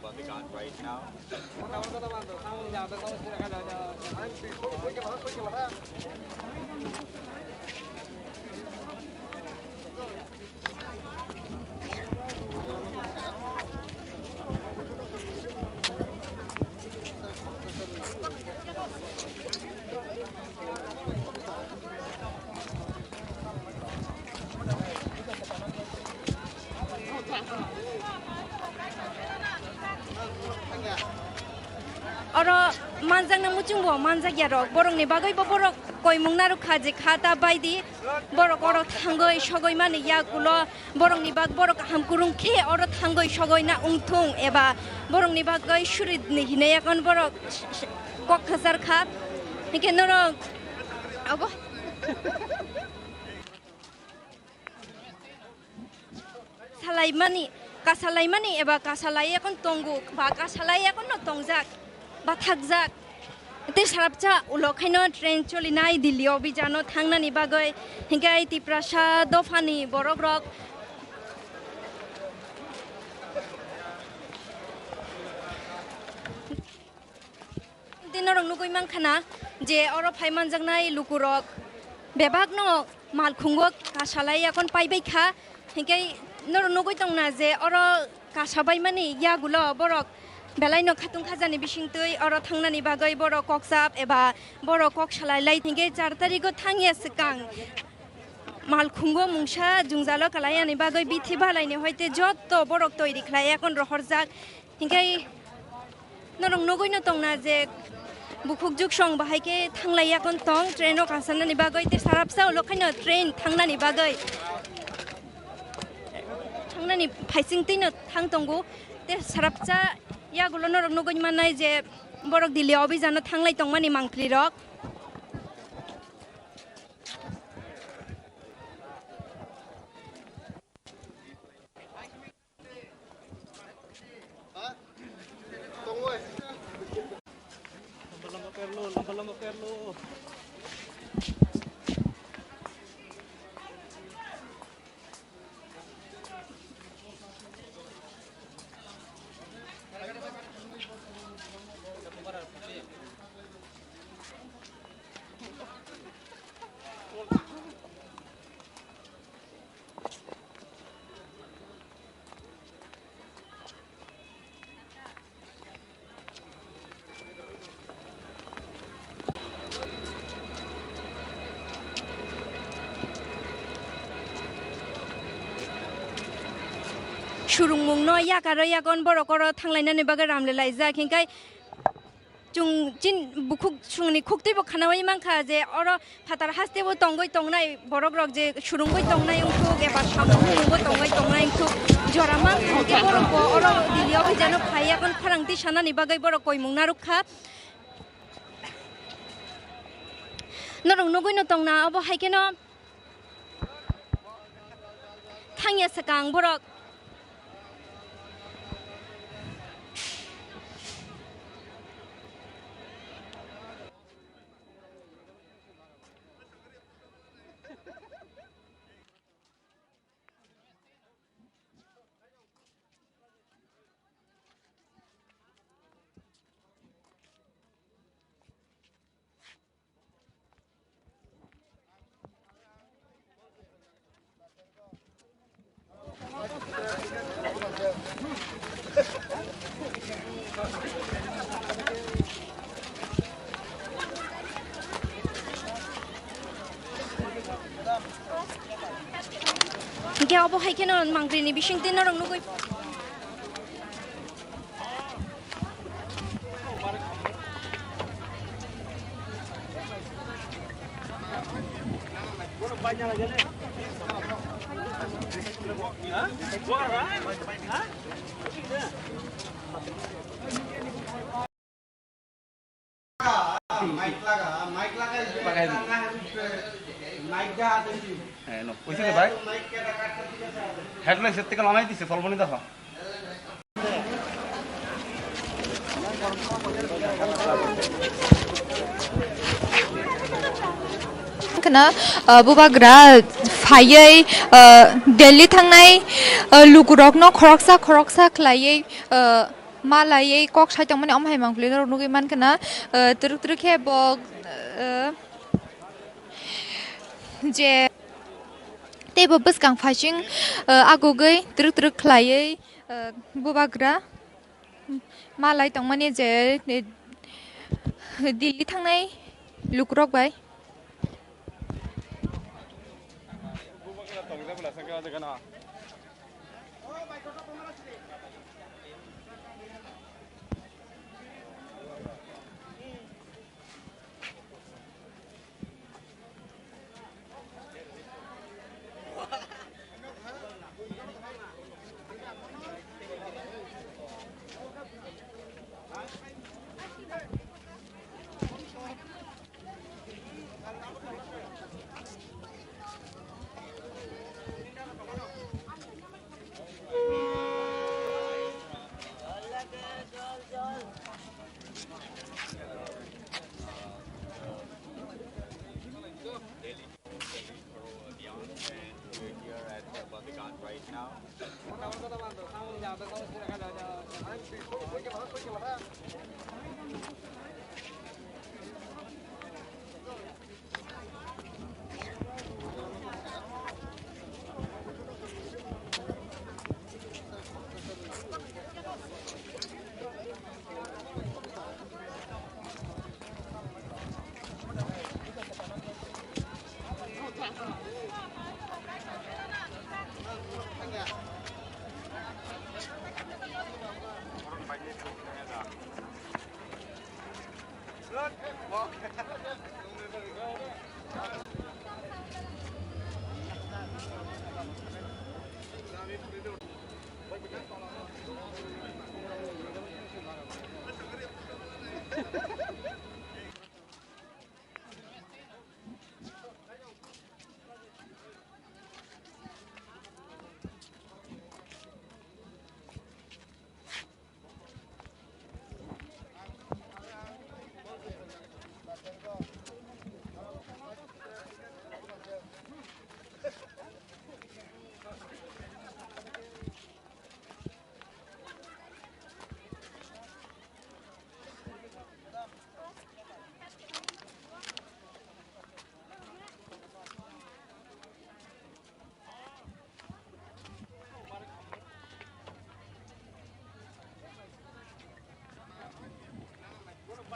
Oro manjakna muchungbo manjakya rok, borokni bagwibo borok koimung narwkha je kha ta baidi. Borok oro thangwi sogwi mani yagulo borokni bak borok kaham kwrwng khe oro thangwi sogwi na wngthung eba borokni bagwi suri hinwi yakon borok kok khachar kha. Hinkhe norok abo salaimani, kasalaimani eba kasalai yakon tongo ba kasalai yakono tongjak. Bathakjak. Tei sarapcha ulo khaino train cholinai Delhi o bijano thangnani bagwi, hinkhe Tiprasa dophani borokrok tei norok nugwi mankha na je oro phai manjaknai lukurok bebakno malkhungo kasalai yakon paibai kha, hinkhe norok nugwi tongna je oro kasabaimani yagulo borok belaino khatung khajani bisingtwi oro thangnani bagwi borok kokchap eba borok kok salailai, hinkhe char tarigo thangya swkang malkhungo mungsa jwngjalo kalaiyani bagwi bithi balaini hoite jotto borok toiri khlai yakon rohorjak. Hinkhe norok nugwino tongna je bukhuk juksong bahai khe thanglai yakon tong train o kasanani bagwi tei sarapsa ulo khaino train thangnani bagwi, thangnani phaising twino thang tongo tei sarapsa yagulo norok nugwi mannai je borok Delhi o bijano thanglai tongmani mangpili rok. Surungmungno yakaro yakon borok oro thanglainani bagwi ramle laijak, hinkhe chwng chin bukhuk chwngni khuktwibo khanaui mankha je oro phatar hasteo tongwi tongnai borok rok je surungwi tongnai wngthuk eba samung humungbo tongwi tongnai wngthuk jora mankha, hinkhe borokbo oro Delhi o phai jano phai yakon khorang tisanani bagwi borok koimung narwkha. Norok nugwi no tongna obo hai kheno. Thangya swkang borok. Hingke obo hai kheno mangpili ni bisingtwi norok nugwi. Mic laga, mic laga, mic laga. Eh, no. Koise de bhai? Headline set theke lanai dise, solboni dakho. Khna, ah, bubagra phaiwi, ah, Delhi thangnai, ah, lukurokno khoroksa khoroksa khlaiwi, ah, ma laiwi kok sai tongmani omo hai mangpili norok nugwi mankha na, ah, twrwk twrwk khe bo, ah, je teibo bwskang phaising, ah, agugwi twrwk twrwk khlaiwi, ah, bubagra ma lai tongmani je, eh, Delhi thangnai lukurok bai.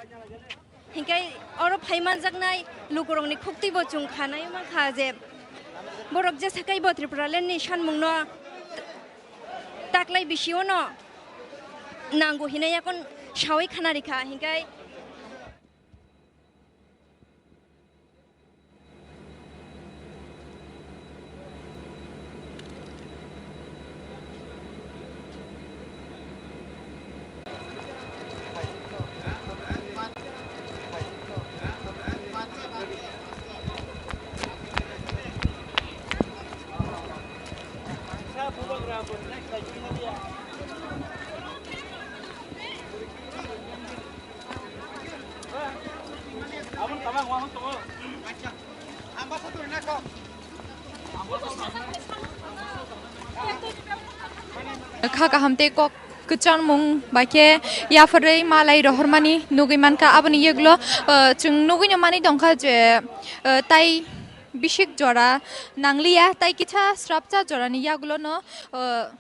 Hinkhe oro phaimanjaknai lukurokni khuktwibo chwng khanai mankha je borok jesa kaibo Tripuralandni sanmungno taklai bisiono nango hinwi yakon sawi khanarikha, hinkhe Kha kaham tei kok kwchangmung bai khe yapharwi malai rohormani nugwi mankha. Aboni yagulo, ah, chwng nugwino manwi tongkha je, ah, tai bisik jora nangliya, tai kisa srapsa jorani yagulono, ah,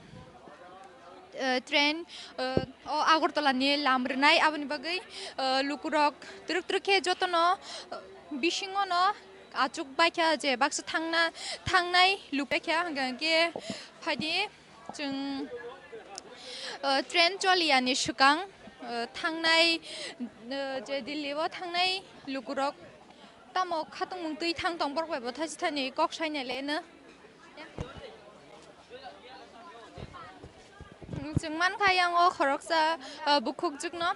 eh, train, eh, o Agartala ni lam rwnai, aboni bagwi, eh, lukurok twrwk twrwk khe jotono, eh, bisingono achuk baikha je baksa thangna, thangnai luk baikha, hwnkhe phaidi chwng, eh, train choliya ni swkang, eh, thangnai, eh, je Delhi o thangnai lukurok tamo khatungmung twi thang tong borok bai bo thachi thani kok sai nai le no. Chwng mankha yang o khoroksa, ah, bukhukjwkno.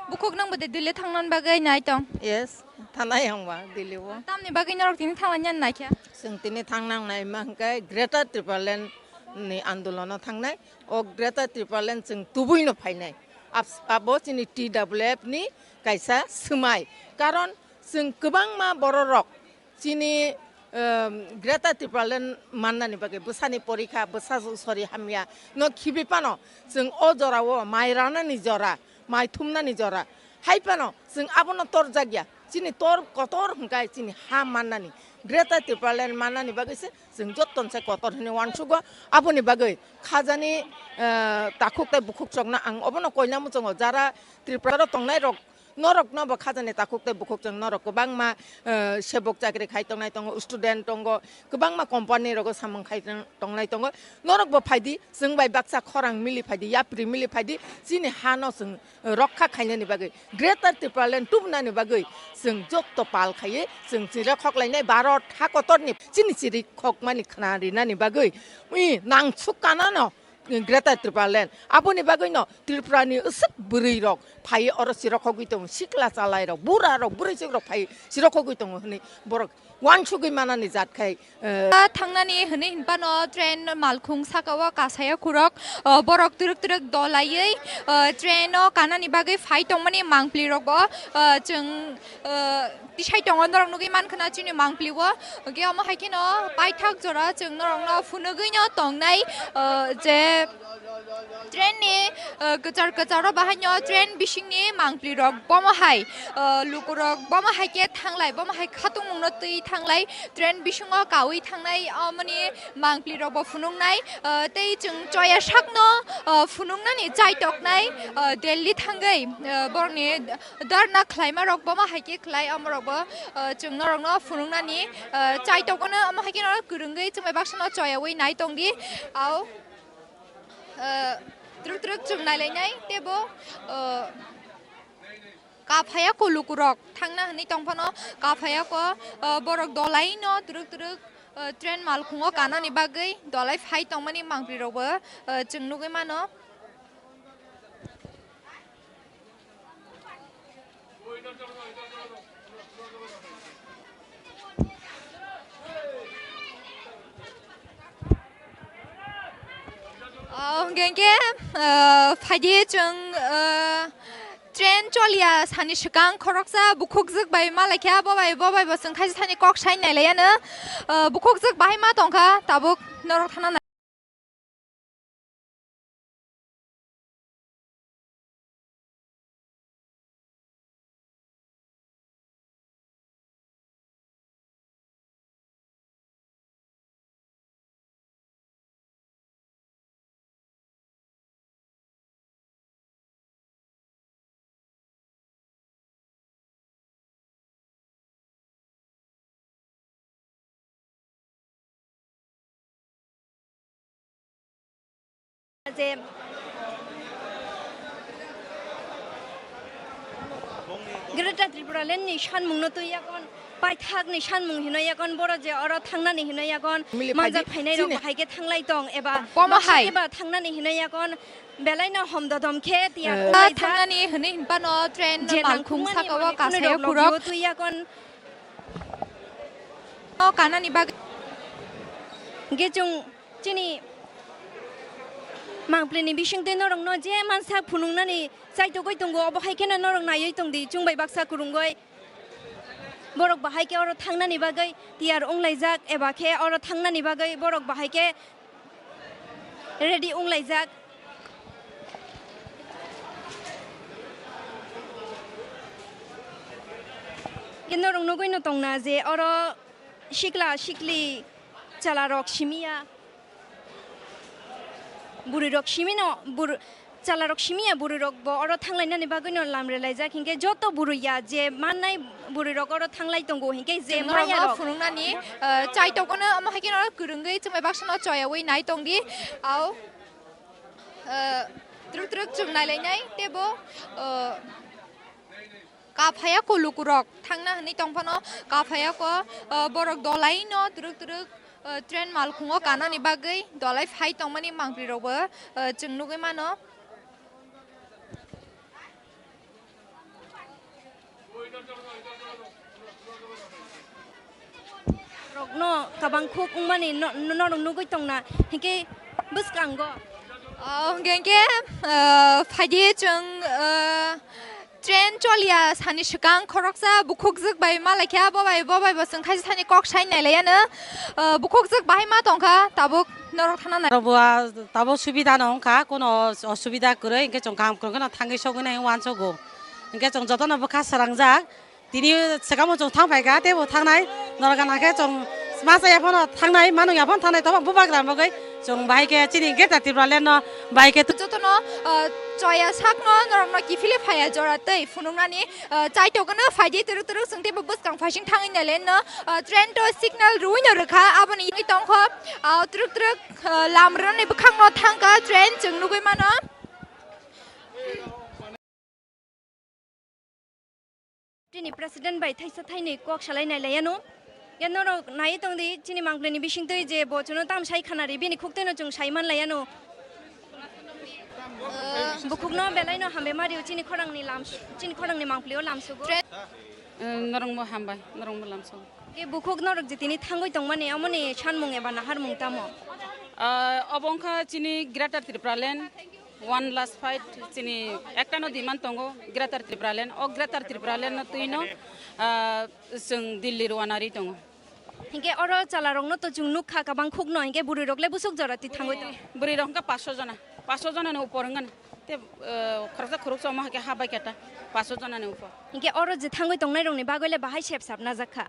Bukhuk nwng bo de Delhi thangna bagwi nai tong? Yes, thanai ang ba Delhi o. Tamni bagwi norok tini thangna nyan naikha? Chwng tini thangnang nai mankhe Greater Tipraland ni andolono thangnai. O Greater Tipraland chwng tubuino phainai. Abs-, abo chini T W F ni kaisa swmai. Karon chwng kwbangma bororok chini, um, Greater Tipraland mannani bagwi bwsani porikha, bwsa sori hamya no khibi phano chwng o jorao mai ranani jora, mai thumnani jora hai phano chwng abono torjakya. Chini tor kotor hwnkhe chini ha mannani, Greater Tipraland mannani bagwi se chwng jotton se kotor hwnwi uansugo. Aboni bagwi khajani, uh, takhuk tei bukhuk chokno ang obono koina muchungo, jara Tripura o tongnai rok norokno bo khajani takhuk tei bukhuk chwng norok kwbangma, eh, sebok chakri khai tongnai tongo, student tongo, kwbangma company rogo samung khai tong-, tongnai tongo. Norok bo phaidi, chwng bai baksa khorang mili phaidi, yapri mili phaidi, chini hano chwng rokha khainani bagwi, Greater Tipraland tubunani bagwi chwng jotto pal khaiwi chwng chira khoklainai Bharat ha kotorni chini chiri khokmani khna rinani bagwi, ui, nangsuk kanano. Greater Tipraland. Aboni bagwino Tripurani aswk bwrwirok phaiwi oro chirokhogwi tongo, sikla chalairok, burarok, bwrwichwkrok phaiwi chirokhogwi tongo hwnwi borok uansugwi manani jat khai, eh. Thangnani hwnwi hinphano train malkhung sakao kasaya khurok, eh, borok twrwk twrwk dolaiwi, eh, train-o kanani bagwi phai tongmani mangpli rokbo, eh, chwng, eh, tisai tongo, norok nugwi mankha na chini mangpli o. Hwnkhe omo hai kheno paithak jora chwng norokno phunugwino tongnai, uh, je train ni, uh, kwchar kwcharo bahaino train bisingni mangpli rok bomo hai, uh, lukurok bomo hai khe thanglai, bomo hai khatungmungno twi thanglai, train bisingo kaui thangnai, omoni mangpli rok bo phunuknai, uh, tei chwng choya sakno, uh, phunuknani chaitoknai, uh, Delhi thangwi, uh, borokni Dharna khlaima rok bomo hai khe khlai, omo rok bo, ah, chwng norok no phunuknani, ah, chai tongkha no, omo hai khe no kwrwngwi chwng bai baksa no choyaui nai tong di. Au, ah, twrwk twrwk chwng nai lai nai tei bo, ah, kaphaya ko luku rok thangna hwnwi tong phano kaphaya ko, ah, borok dolai no twrwk twrwk, ah, train malkhungo kanani bagwi dolai phai tongmani mangpli rok bo, ah, chwng nugwi mano. Oh, hwnkhe, uh, phaidi chwng, uh, train choliya sani swkang khoroksa bukhukjwk bai malaikha, bo bai, bo bai bo chwng khaisa thani kok sai nai laiya no, uh, bukhukjwk bahai ma tongkha, tabuk norok thana nai. Je Greater Tripura Land ni sanmung no twi yakon, paithak ni sanmung hino yakon, boro je oro thangnani hino yakon, Mili manjak phaidi phainai rok chini. Bahai khe thanglai tong eba Komo baksa hai. Khe ba thangnani hino yakon, belai no hom dodom khe tiyar Eh. Wnglaijak. Thangnani hwnwi hinphano train Je malkhung nangkukmani saka o manwi kasai o phunirok khurok. Logio twi yakon. O kanani bagwi. Hingke chwng chini mangpli ni bising twi norok no je mansak phunuk nani chaitogwi tongo, obo hai kheno norok naiwi tong di, chwng bai baksa kwrwngwi. Borok bahai khe oro thangnani bagwi tiyar wnglaijak eba khe oro thangnani bagwi borok bahai khe ready wnglaijak. Khe norok nugwi no tongna je oro sikla sikli chwla rok simi ya. Bwrwi rok simi no bur-, chwla rok simi ya, bwrwi rok bo oro thang lainani bagwi no lam rwlaijak, hinkhe joto bwrwi ya je mannai bwrwi rok oro thang lai tongo, hinkhe je chwng maya norokno rok phunuknani, eh, chai tokno omo hai kheno kwrwngwi chwng bai baksa no choyawi nai tong di. Au, eh, twrwk twrwk chwng nai lainai tei bo, eh, Kaphaya ko lukurok thangna hwnwi tongphano, kaphaya ko, o, borok dolaino twrwk twrwk, o, train malkhungo kanani bagwi dolai phai tongmani mangpli rokbo, o, chwng nugwi mano. Rokno kabang khuk wngmani no-, no-, norok nugwi tongna, hinkhe bwskango. O, hwnkhe, hwnkhe, o, phaidi chwng, o, Train choliya sani swkang khoroksa bukhukjwk bai ma laikha, bo bai, bo bai bo chwng khaisa sani kok sai nai laiya no. Ah, bukhukjwk bahai ma tongkha, tabuk norok thana nai. Oro bo, ah, tabuk subida no wngkha, kono os-, osubida kwrwi, hinkhe chwng kaham kwrwng kheno thangwi sogwi nai uansugo. Hinkhe chwng jotono bwkha swrangjak, tini swkangbo chwng thang phaikha, teibo thangnai, norok gana khe chwng ma chaya phano thangnai, ma nungya phano thangnai, tongma bubagra bagwi chwng bahai khe chini Greater Tipraland no bahai khe. Jotono, ah, choya sakno norokno kiphilwi phaiya jora tei phunuknani, ah, chaitokno phaidi twrwk twrwk chwng teibo bwskang phaising thangwi nailenno, ah, train to signal rwino rwkha, aboni tongkho, ah, twrwk twrwk, ah, lam rwnani bwkhakno thangkha train chwng nugwi mano. Chini president bai thaisa thaini kok salai nai laiya no. Ya norok nai tong di chini mangpli ni bising twi je bo chuno tam sai khana ri bini khuk twi no chwng sai man laiya no. Bukhuk no belai no hambai ma rio chini khorang ni lam, chini khorang ni mangpli o lam sugo. Norok bo hambai, norok bo lam sugo. Ke bukhuk norok je tini thangwi tong mani omo ni sanmung eba naharmung tamo? Ah, obo wngkha chini Greater Tipraland. One last fight, chini ekta no demand tongo, Greater Tipraland. O Greater Tipraland no twi no, ah, chwng Delhi rwna ri tongo. Hinkhe oro chwla rok no to chwng nukha kabang khuk no, hinkhe bwrwi rok le bwswk jora twi thangwi tongo. Bwrwi rok wngkha paanch sho jona, paanch sho jona ni upor wngkha na. Te, ah, khoroksa khoroksa omo hai khe ha bai khe ta paanch sho jona ni upor. Hinkhe oro je thangwi tongnai rok ni bagwi le bahai sep sap najak kha.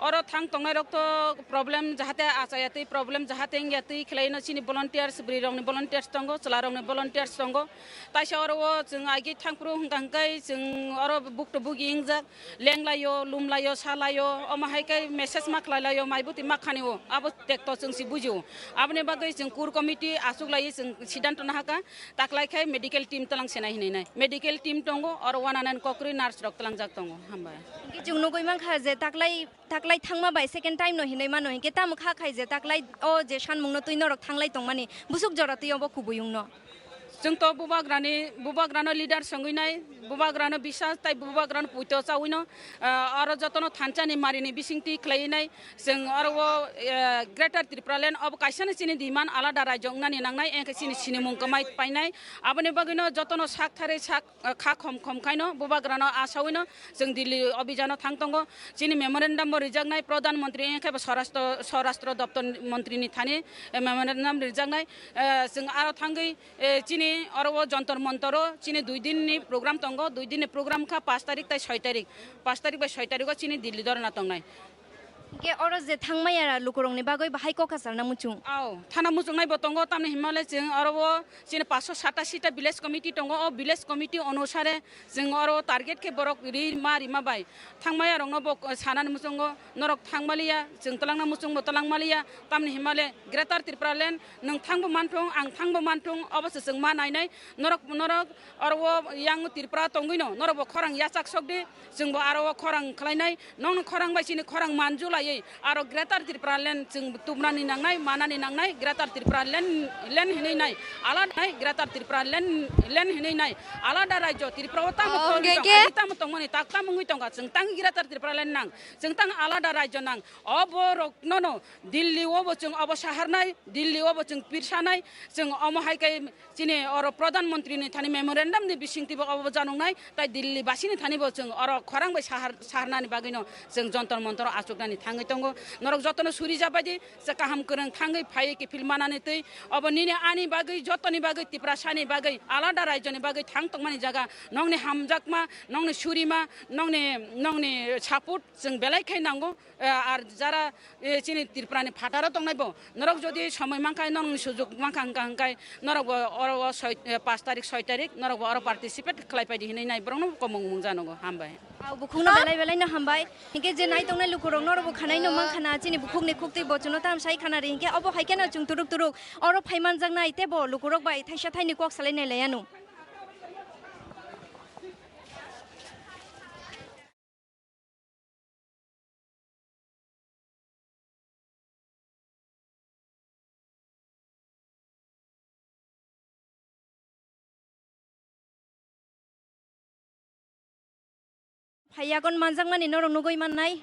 Oro thang tongnai rok to problem jahate achaya twi problem jahate wngya twi khlai no chini volunteers bwrwi rok ni volunteers tongo chwla rok ni volunteers tongo taisa oro o chwng agi thang phuru hwnkha hwnkhe chwng oro bukto bugi wngjak lenglaio lumlaio salaio omo hai khe message ma khlai laio mai bwtwi ma khani o abo tekto chwng si bujio aboni bagwi chwng core committee achuk lai chwng siddhanto nahaka taklai khai medical team twlang senai hinwi nai medical team tongo oro one hundred kokri nurse rok twlangjak tongo hambai. Hinkhe chwng nugwi mankha je taklai Taklai thangma bai second time no hinwi mano, hinkhe tamo kha khai je taklai o je sanmung no twi norok thanglai tongmani, bwswk jora twi obo kubui wngno. Chwng to bubagrani, bubagrano leader songwi nai, bubagrano bisas tai bubagrano puito chawi no, ah, oro jotono thansa ni mari ni bising twi khlaiwi nai, chwng oro o, eh, Greater Tipraland obo kaisa no chini demand alada rajyo wngnani nangnai, engkhe chini sinimung kwmai painai, aboni bagwi no jotono sak tharwi sak ah, kha khom khom khaino bubagrano asawino chwng Delhi obhijano thang tongo. Chini memorandum bo rijaknai Pradhan Mantri wngkhe bo Swarashtra, Swarashtra Doptor Mantri ni thani, eh, memorandum rijaknai. Eh, chwng aro thangwi, eh, chini oro o Jantar Mantar o chini dui din ni program tongo, dui din ni program kha paanch tarik tai soi tarik, paanch tarik bai soi tarik o chini Delhi dhorna tongnai. Hinkhe oro je thangmaya lukurokni bagwi bahai kok kasalna muchung. Ao, thana muchungnai bo tongo, tamni himale chwng oro o chini paanch sho satasita village committee tongo, o village committee onusare chwng oro target khe borok ri ma rima bai thangmaya rokno bo sanani muchungo, norok thangmaliya, chwng twlangna muchungbo twlangmaliya, tamni himale Greater Tripura Land nwng thangbo manthung, ang thangbo manthung, obo se chwng ma nainai, norok, norok oro o yang Tripura tongwino norokbo khorang yachak sokdi, chwngbo aro o khorang khlainai, nongni khorang bai chini khorang manjulaiwi aro Greater Tripura Land chwng tubnani nangnai, manani nangnai, Greater Tripura Land, land hinwi nai, alada nai, Greater Tripura Land, land hinwi nai, alada rajyo Tripura o tamo Oh, tongwi hwnkhe tong, khe? Agi tamo tongmani tak tamo wngwi tongkha, chwng tang Greater Tripura Land nang, chwng tang alada rajyo nang, obo rokno no Delhi o bo chwng obo saharnai, Delhi o bo chwng pirsanai, chwng omo hai khe chini oro Pradhan Mantri ni thani memorandum ni bisingtwi bo obo janoknai, tai Delhi basini thani bo chwng oro khorang bai sahar, saharnani bagwino chwng Jantar Mantar o achuknani thangwi tongo. Norok jotono suri jabaidi, je kaham kwrwng thangwi phaiwi kiphil manani twi, obo nini ani bagwi, jotoni bagwi, Tiprasani bagwi, alada rajyoni bagwi thang tongmani jaga, nongni hamjakma, nongni surima, nongni, nongni support chwng belai khai nango. Eh, ar jara, eh, chini Tripura ni phataro tongnai bo, norok jodi somoi mankha, norokni sujok mankha hwnkha hwnkhe, norok bo oro o soi, eh, paanch tarik, soi tarik, norok bo oro participate khlai paidi hinwi nai borokno komung mung janogo. Hambai. Au bukhukno belai belai no hambai. Hinkhe je nai tongnai lukurok norok bo khanai no mankha na, chini bukhukni khuktwi bochorno tam sai khana ri hinkhe obo hai kheno chwng turuk turuk oro phai manjaknai tei bo lukurok bai thaisa thaini kok salai nai lai anw. Phaiyagon manjakmani norok nugui mannai.